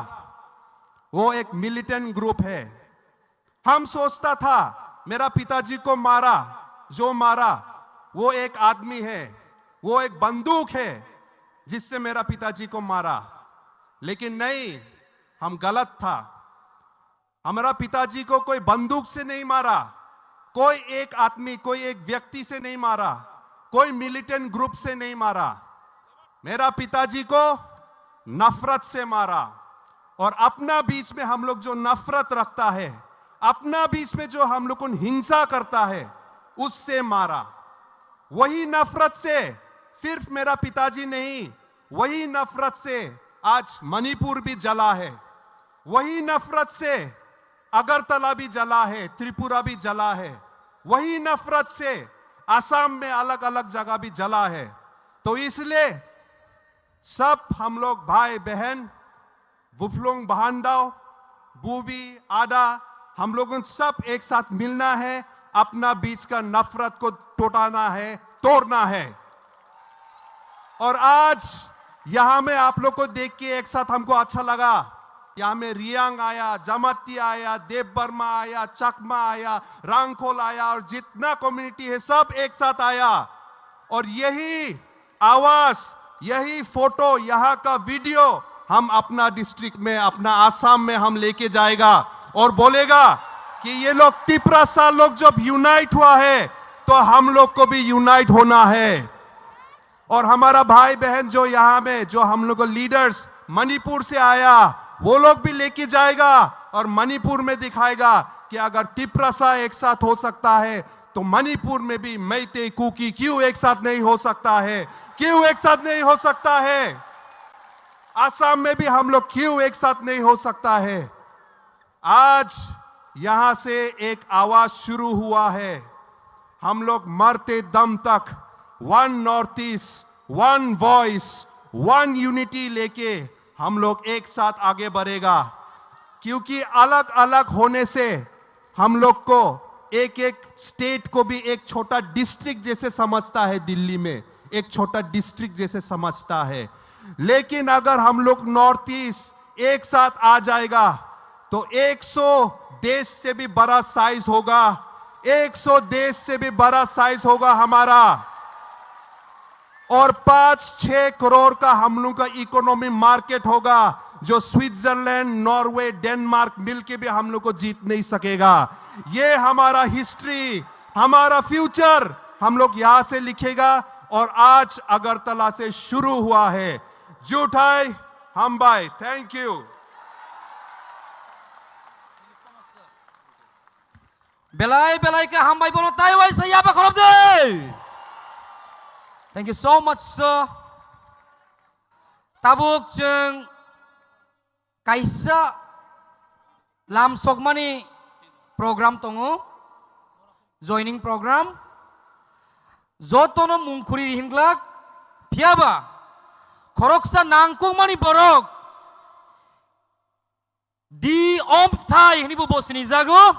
वो एक मिलिटेंट ग्रुप है। हम सोचता था मेरा पिताजी को मारा, जो मारा वो एक आदमी है, वो एक बंदूक है जिससे मेरा पिताजी को मारा। लेकिन नहीं, हम गलत था। हमारा पिताजी को कोई बंदूक से नहीं मारा, कोई एक आदमी, कोई एक व्यक्ति से नहीं मारा, कोई मिलिटेंट ग्रुप से नहीं मारा। मेरा पिताजी को नफरत से मारा। और अपना बीच में हम लोग जो नफरत रखता है, अपना बीच में जो हम लोग को हिंसा करता है, उससे मारा। वही नफरत से सिर्फ मेरा पिताजी नहीं, वही नफरत से आज मणिपुर भी जला है, वही नफरत से अगरतला भी जला है, त्रिपुरा भी जला है, वही नफरत से असम में अलग-अलग जगह भी जला है। तो इसलिए सब हम लोग भाई बहन, बुफलोंग बहानदाव, बूबी, आदा, हम लोगों सब एक साथ मिलना है, अपना बीच का नफरत को टोटाना है, तोड़ना है। और आज यहाँ में आप लोग को देख के एक साथ हमको अच्छा लगा। यहाँ में रियांग आया, जमाती आया, देव वर्मा आया, चकमा आया, रांगखोल आया और जितना कम्युनिटी है सब एक साथ आया। और यही आवाज, यही फोटो, यहाँ का वीडियो हम अपना डिस्ट्रिक्ट में, अपना आसाम में हम लेके जाएगा और बोलेगा कि ये लोग तिपरासा लोग जब यूनाइट हुआ है तो हम लोग को भी यूनाइट होना है। और हमारा भाई बहन जो यहाँ में, जो हम लोग को लीडर्स मणिपुर से आया, वो लोग भी लेके जाएगा और मणिपुर में दिखाएगा कि अगर तिपरासा एक साथ हो सकता है तो मणिपुर में भी मैते कुकी क्यों एक साथ नहीं हो सकता है? क्यों एक साथ नहीं हो सकता है? आसाम में भी हम लोग क्यों एक साथ नहीं हो सकता है? आज यहाँ से एक आवाज शुरू हुआ है। हम लोग मरते दम तक one north east, one voice, one unity लेके हम लोग एक साथ आगे बढ़ेगा, क्योंकि अलग-अलग होने से हम लोग को एक-एक स्टेट को भी एक छोटा डिस्ट्रिक्ट जैसे समझता है, दिल्ली में एक छोटा डिस्ट्रिक्ट जैसे समझता है। लेकिन अगर हम लोग नॉर्थ ईस्ट एक साथ आ जाएगा, तो एक सौ देश से भी बड़ा साइज होगा, एक सौ देश से भी बड़ा साइज होगा हमारा। और पाँच छह करोड़ का हम लोग का इकोनॉमी मार्केट होगा, जो स्विट्जरलैंड, नॉर्वे, डेनमार्क मिलके भी हम लोग को जीत नहीं सकेगा। ये हमारा हिस्ट्री, हमारा फ्यूचर, हम लोग यहाँ से लिखेगा। और आज अगरतला से शुरू हुआ है। Juthai, hambai. Thank you. Belai belai khe hambai, bono taiwaisa yaba khorop de. Thank you so much, sir. Tabuk chwng kaisa lam sokmani program tongo, joining program. Jotono mung khuri ri hinglak, phiyaba khoroksa nangkukmani borok D Omthai hwnwi bo, bo sinijago.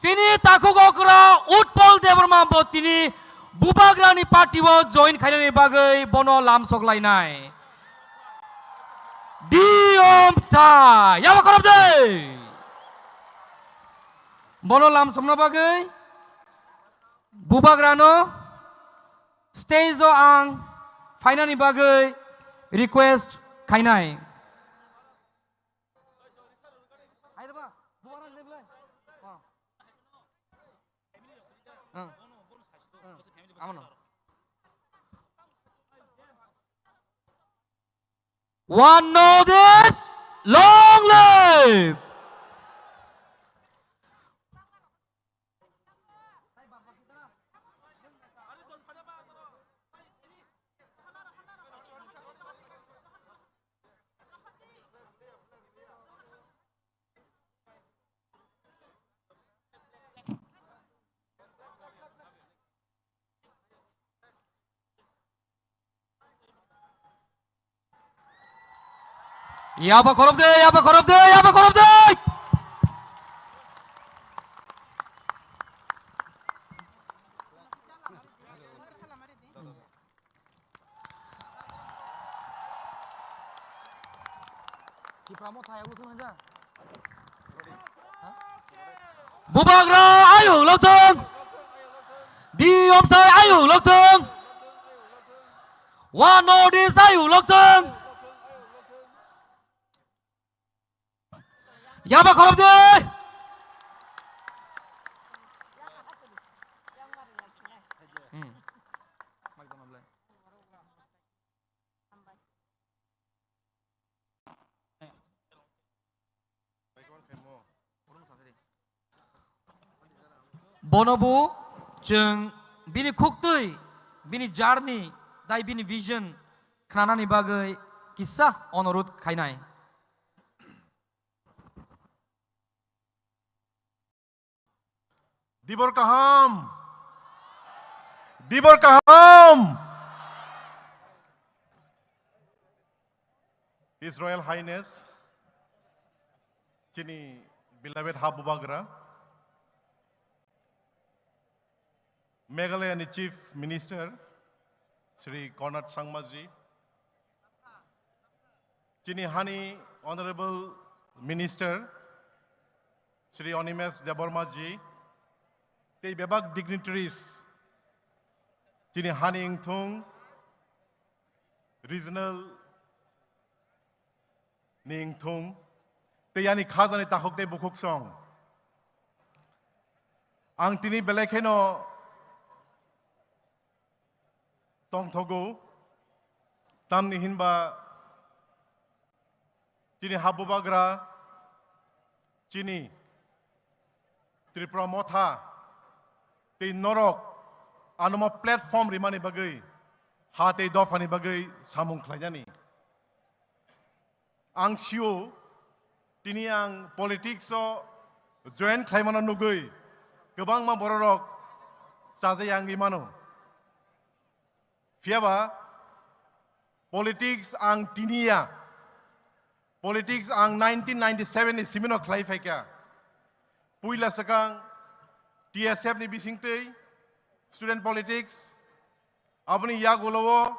Chini takhuk okra Utpal Debbarma bo tini Bubagrani party o join khainani bagwi bono lamsok lainai. D Omthai, yaba khorop de. Bono lamsokna bagwi Bubagrano stage o ang phainani bagwi request khainai. One North East, long live! Yaba khorop de, yaba khorop de, yaba khorop de. Bubagra ayuk lokthung. D Omthai ayuk lokthung. One North East ayuk lokthung. Yaba khorop de. Hmm. Bono bo chwng bini khuktwi, bini journey, tai bini vision khnanani bagwi kisa onorudh khainai. Dibor kaham. Dibor kaham. His Royal Highness, chini beloved ha Bubagra, Meghalaya ni Chief Minister, Shri Conrad Sangma ji, chini hani Honorable Minister, Shri Animesh Debbarma ji, tei bebak dignitaries, chini hani wngthung, regional ni wngthung, tei ani khajani takhuk tei bukhuk song. Ang tini belai kheno tongthogo, tamni hinba chini ha Bubagra, chini Tripura Motha tei norok ano ma platform rimani bagwi, ha tei dophani bagwi samung khlainani. Ang sio, tini ang politics o join khlaimano nugwi kwbangma bororok chajai wngwi mano. Phiyaba politics ang tiniya, politics ang nineteen ninety-seven ni simino khlai phaikha. Puila swkang T S F ni bisingtwi student politics, aboni yagulo o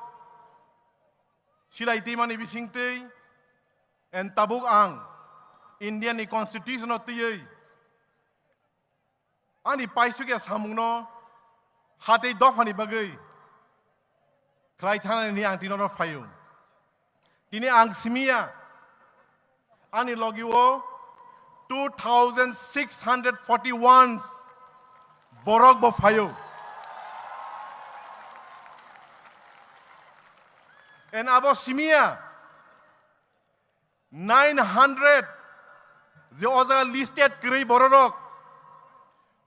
silai twimani bisingtwi, and tabuk ang India ni constitution o twiwi ani paisukya samungno hatei dophani bagwi khlai thanani ang tino phaio. Tini ang simiya, ani logi o two thousand six hundred forty-one borok bo phaio. And abo simiya nine hundred je o jaga listed kwrwi bororok,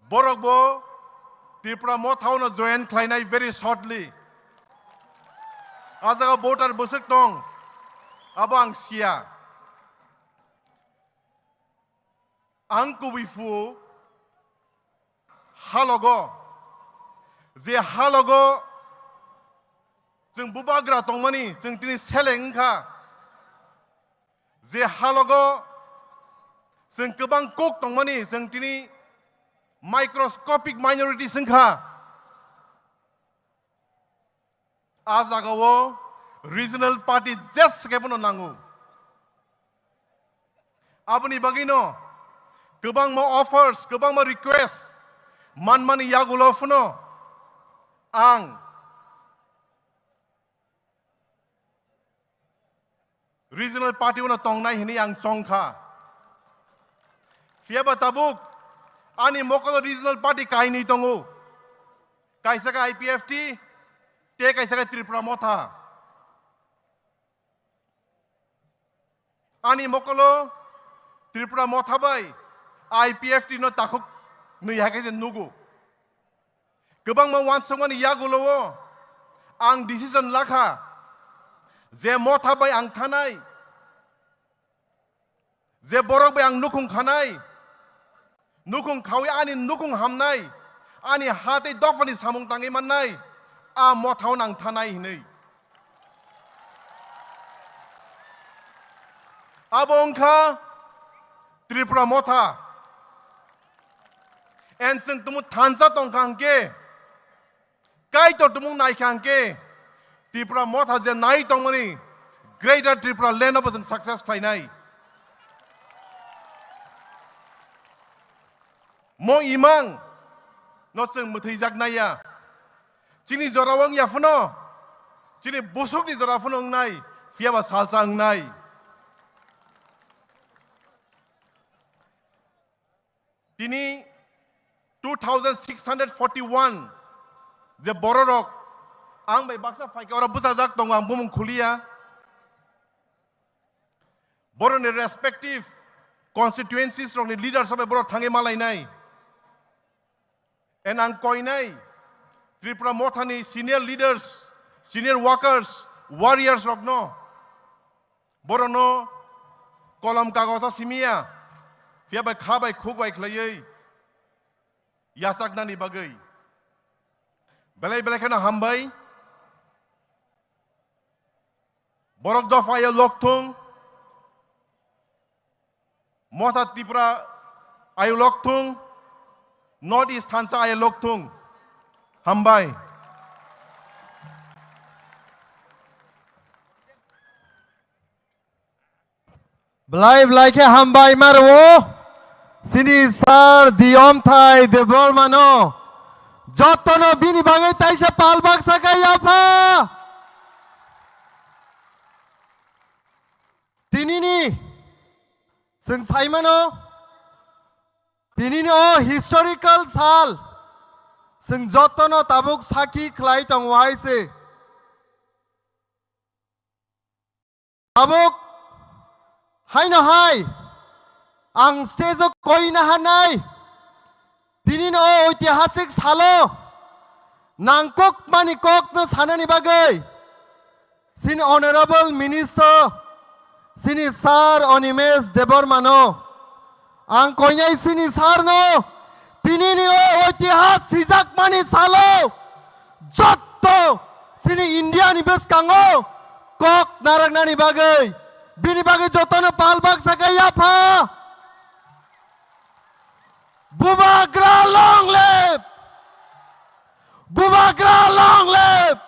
borok bo Tipra Motha no join khlainai very shortly. A jaga voter bwswk tong, abo ang siya. Ang kubui phu halogo, je halogo chwng bubagra tongmani chwng tini seleng wngkha, je halogo chwng kwbang kuk tongmani chwng tini microscopic minorities wngkha. A jagao regional party jes khe bono nango. Aboni bagwino kwbangma offers, kwbangma request manmani yagulo phano ang regional party uno tongnai hwnwi ang chongkha. Phiyaba tabuk ani mokolo regional party kainwi tongo. Kaisa khe I P F T, tei kaisa khe Tripura Motha. Ani mokolo Tripura Motha bai I P F T no takhuk nwi hai khe se nugo. Kwbangma uansukmani yagulo o ang decision lakha je Motha bai ang thanai, je borok bai ang nukhung khanai, nukhung khawi ani nukhung hamnai, ani ha tei dophani samung tangwi mannai, a Mothao nang thanai hinwi. Abo wngkha Tripura Motha. And chwng tumu thansa tongkha hwnkhe, Kaitor tumung naikha hwnkhe Tripura Motha je nai tongmani Greater Tripura Land obo chwng success khlainai. Mo imang no chwng mwthwijak naiya. Chini jora wng ya phano, chini busukni jora phano wngnai, phiyaba salsa wngnai. Tini two thousand six hundred forty-one je bororok ang bai baksa phaikhe oro bwsajak tongo, ang bumung khuliya. Boroni respective constituencies rokni leaders bai borok thangwi malainai. And ang koinai Tripura Mothani senior leaders, senior workers, warriors rokno. Borokno kolom kagosa simiya, phiya bai kha bai khuk bai khlaiwi yachaknani bagwi. Belai belai kheno hambai. Borok dopha ayo lokthung. Motha Tripura ayo lokthung. North East thansa ayo lokthung. Hambai. Belai belai khe hambai ma rwo. Sini sir Diyomthai Debbarma no. Jotono bini bagwi taisa pal baksa khe yapha. Tinini chwng saimano, tinini o historical sal chwng jotono tabuk sakhi khlai tongo hai se. Tabuk haino hai ang stage o koi naharnai. Tini no o oitihasik salo nangkukmani kokno sanani bagwi sini Honorable Minister, sini Sir Animesh Debbarma no Ang koinai sini sarno, tinini o oitihas sijakmani salo, jotto sini India ni bwskango kok naraknani bagwi, bini bagwi jotono pal baksa khe yapha. Bubagra long live! Bubagra long live!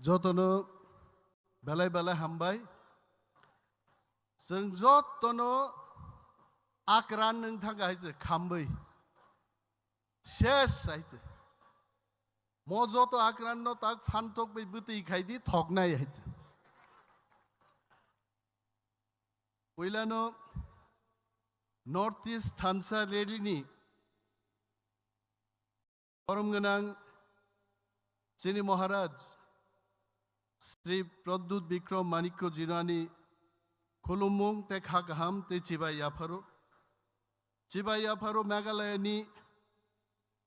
Jotono belai belai hambai. Chwng jotono akran nwng thangkha hai se khambwi. Ses hai se. Mo joto akran no tak phan tok bai bwtwi khai di thoknai hai se. Puilano North East Thansa Rally ni borom gwnang chini Maharaj Sri Pradyut Bikram Manikya Jinani khulumung tei kha kaham tei chibai yapharo. Chibai yapharo Meghalaya ni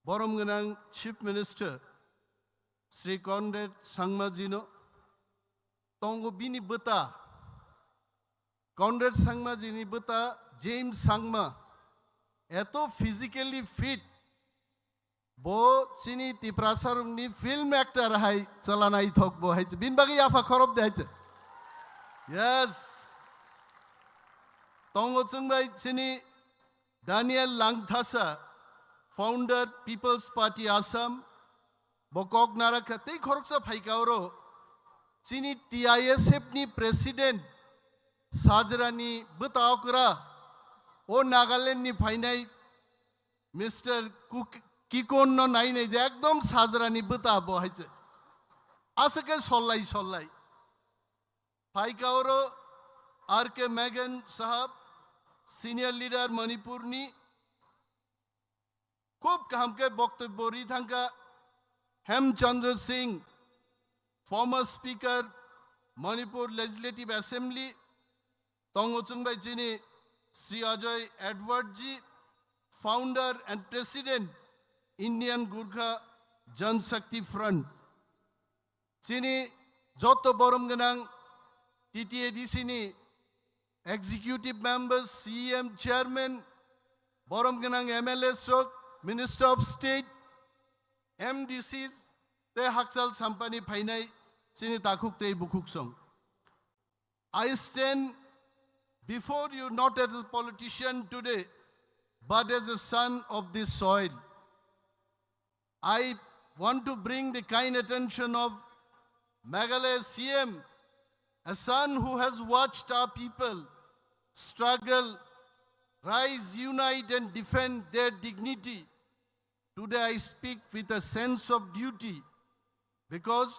borom gwnang Chief Minister Sri Conrad Sangma jino tongo bini bwta. Conrad Sangma jini bwta James Sangma eto physically fit, bo chini Tiprasa rokni film actor hai chala naithok bo hai se. Bini bagwi yapha khorop de hai se. Yes. Tongo chwng bai chini Daniel Langthasa, founder People's Party Assam, bo kok narakha tei khoroksa phaika oro chini T I S F ni president sajrani bwta okra o Nagaland ni phainai Mister Kuk-, Kikon no nainai de ekdom sajrani bwta bo hai se. Aswk khe sollai sollai. Phaika oro R K Megan sahab, senior leader Manipur ni, khub kaham khe boktobbo ri thangkha. Hemchandra Singh, former speaker Manipur Legislative Assembly, tongo chwng bai chini Sri Ajay Edward ji, founder and president Indian Gurkha Jan Shakti Front. Chini joto borom gwnang T T A D C ni executive members, C E M, chairman, borom gwnang M L As rok, Minister of State, M D Cs, tei hakchal sampani phainai chini takhuk tei bukhuk song. I stand before you not as a politician today, but as a son of this soil. I want to bring the kind attention of Meghalaya C M, a son who has watched our people struggle, rise, unite, and defend their dignity. Today I speak with a sense of duty because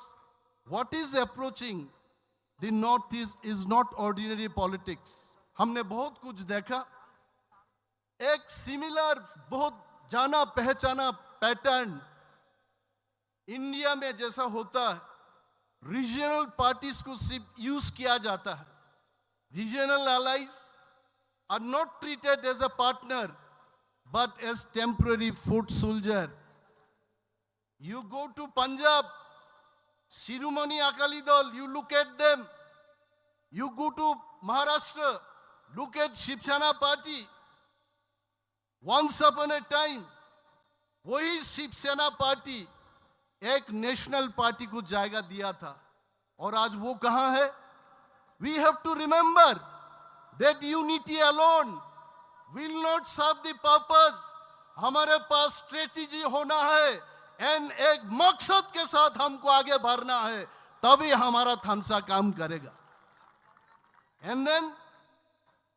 what is approaching the Northeast is not ordinary politics. हमने बहुत कुछ देखा। एक similar, बहुत जाना पहचाना pattern India में जैसा होता है, regional parties को सिर्फ use किया जाता है। Regional allies are not treated as a partner, but as temporary foot soldier. You go to Punjab, Shiromani Akali Dal, you look at them. You go to Maharashtra, look at Shiv Sena party. Once upon a time, वही शिवसेना पार्टी एक national party को जायगा दिया था, और आज वो कहां है? We have to remember that unity alone will not serve the purpose. हमारे पास स्ट्रेटेजी होना है एंड एक मकसद के साथ हमको आगे बढ़ना है, तभी हमारा थानसा काम करेगा। एंड देन,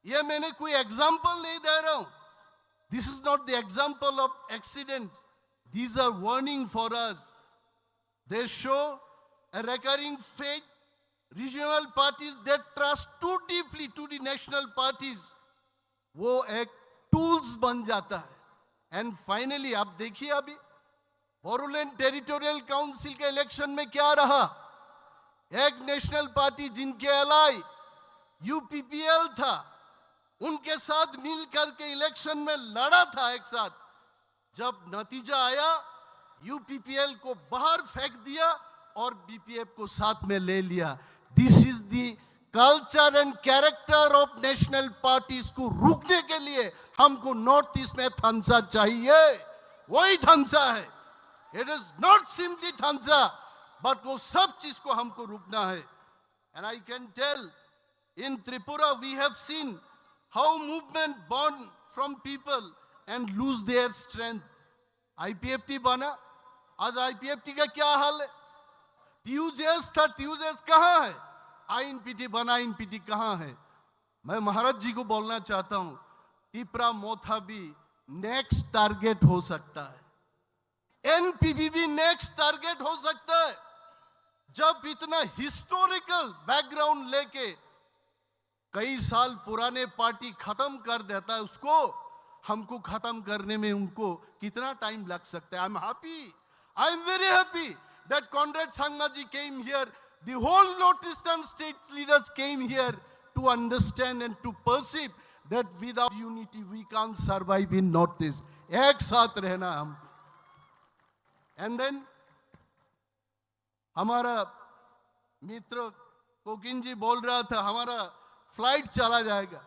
ये मैंने कोई एग्जाम्पल नहीं दे रहा हूं। This is not the example of accidents. These are warning for us. They show a recurring fate. Regional parties, they trust too deeply to the national parties. वो एक टूल्स बन जाता है। एंड फाइनली आप देखिए, अभी बोडोलैंड टेरिटोरियल काउंसिल के इलेक्शन में क्या रहा? एक नेशनल पार्टी जिनके एलाई यूपीपीएल था, उनके साथ मिल करके इलेक्शन में लड़ा था एक साथ। जब नतीजा आया, यूपीपीएल को बाहर फेंक दिया और बीपीएफ को साथ में ले लिया। This is the culture and character of national parties को रुकने के लिए हमको नॉर्थ ईस्ट में थांसा चाहिए, वही थांसा है। It is not simply थांसा, but वो सब चीज को हमको रुकना है। And I can tell, in Tripura we have seen how movement born from people and lose their strength. IPFT बना, आज आईपीएफटी का क्या हाल है? टीयूजेएस था, टीयूजेएस कहाँ है? आईएनपीटी बना, आईएनपीटी कहाँ है? मैं महाराज जी को बोलना चाहता हूं, तिपरा मोथा भी नेक्स्ट टारगेट हो सकता है, एनपीपी भी नेक्स्ट टारगेट हो सकता है। जब इतना हिस्टोरिकल बैकग्राउंड लेके कई साल पुराने पार्टी खत्म कर देता है, उसको, हमको खत्म करने में उनको कितना टाइम लग सकता है? I'm happy, I am very happy that Conrad Sangma ji came here, the whole North Eastern state leaders came here to understand and to perceive that without unity we can't survive in North East. एक साथ रहना है हमको। And then हमारा मित्र कोकिन जी बोल रहा था, हमारा फ्लाइट चला जाएगा।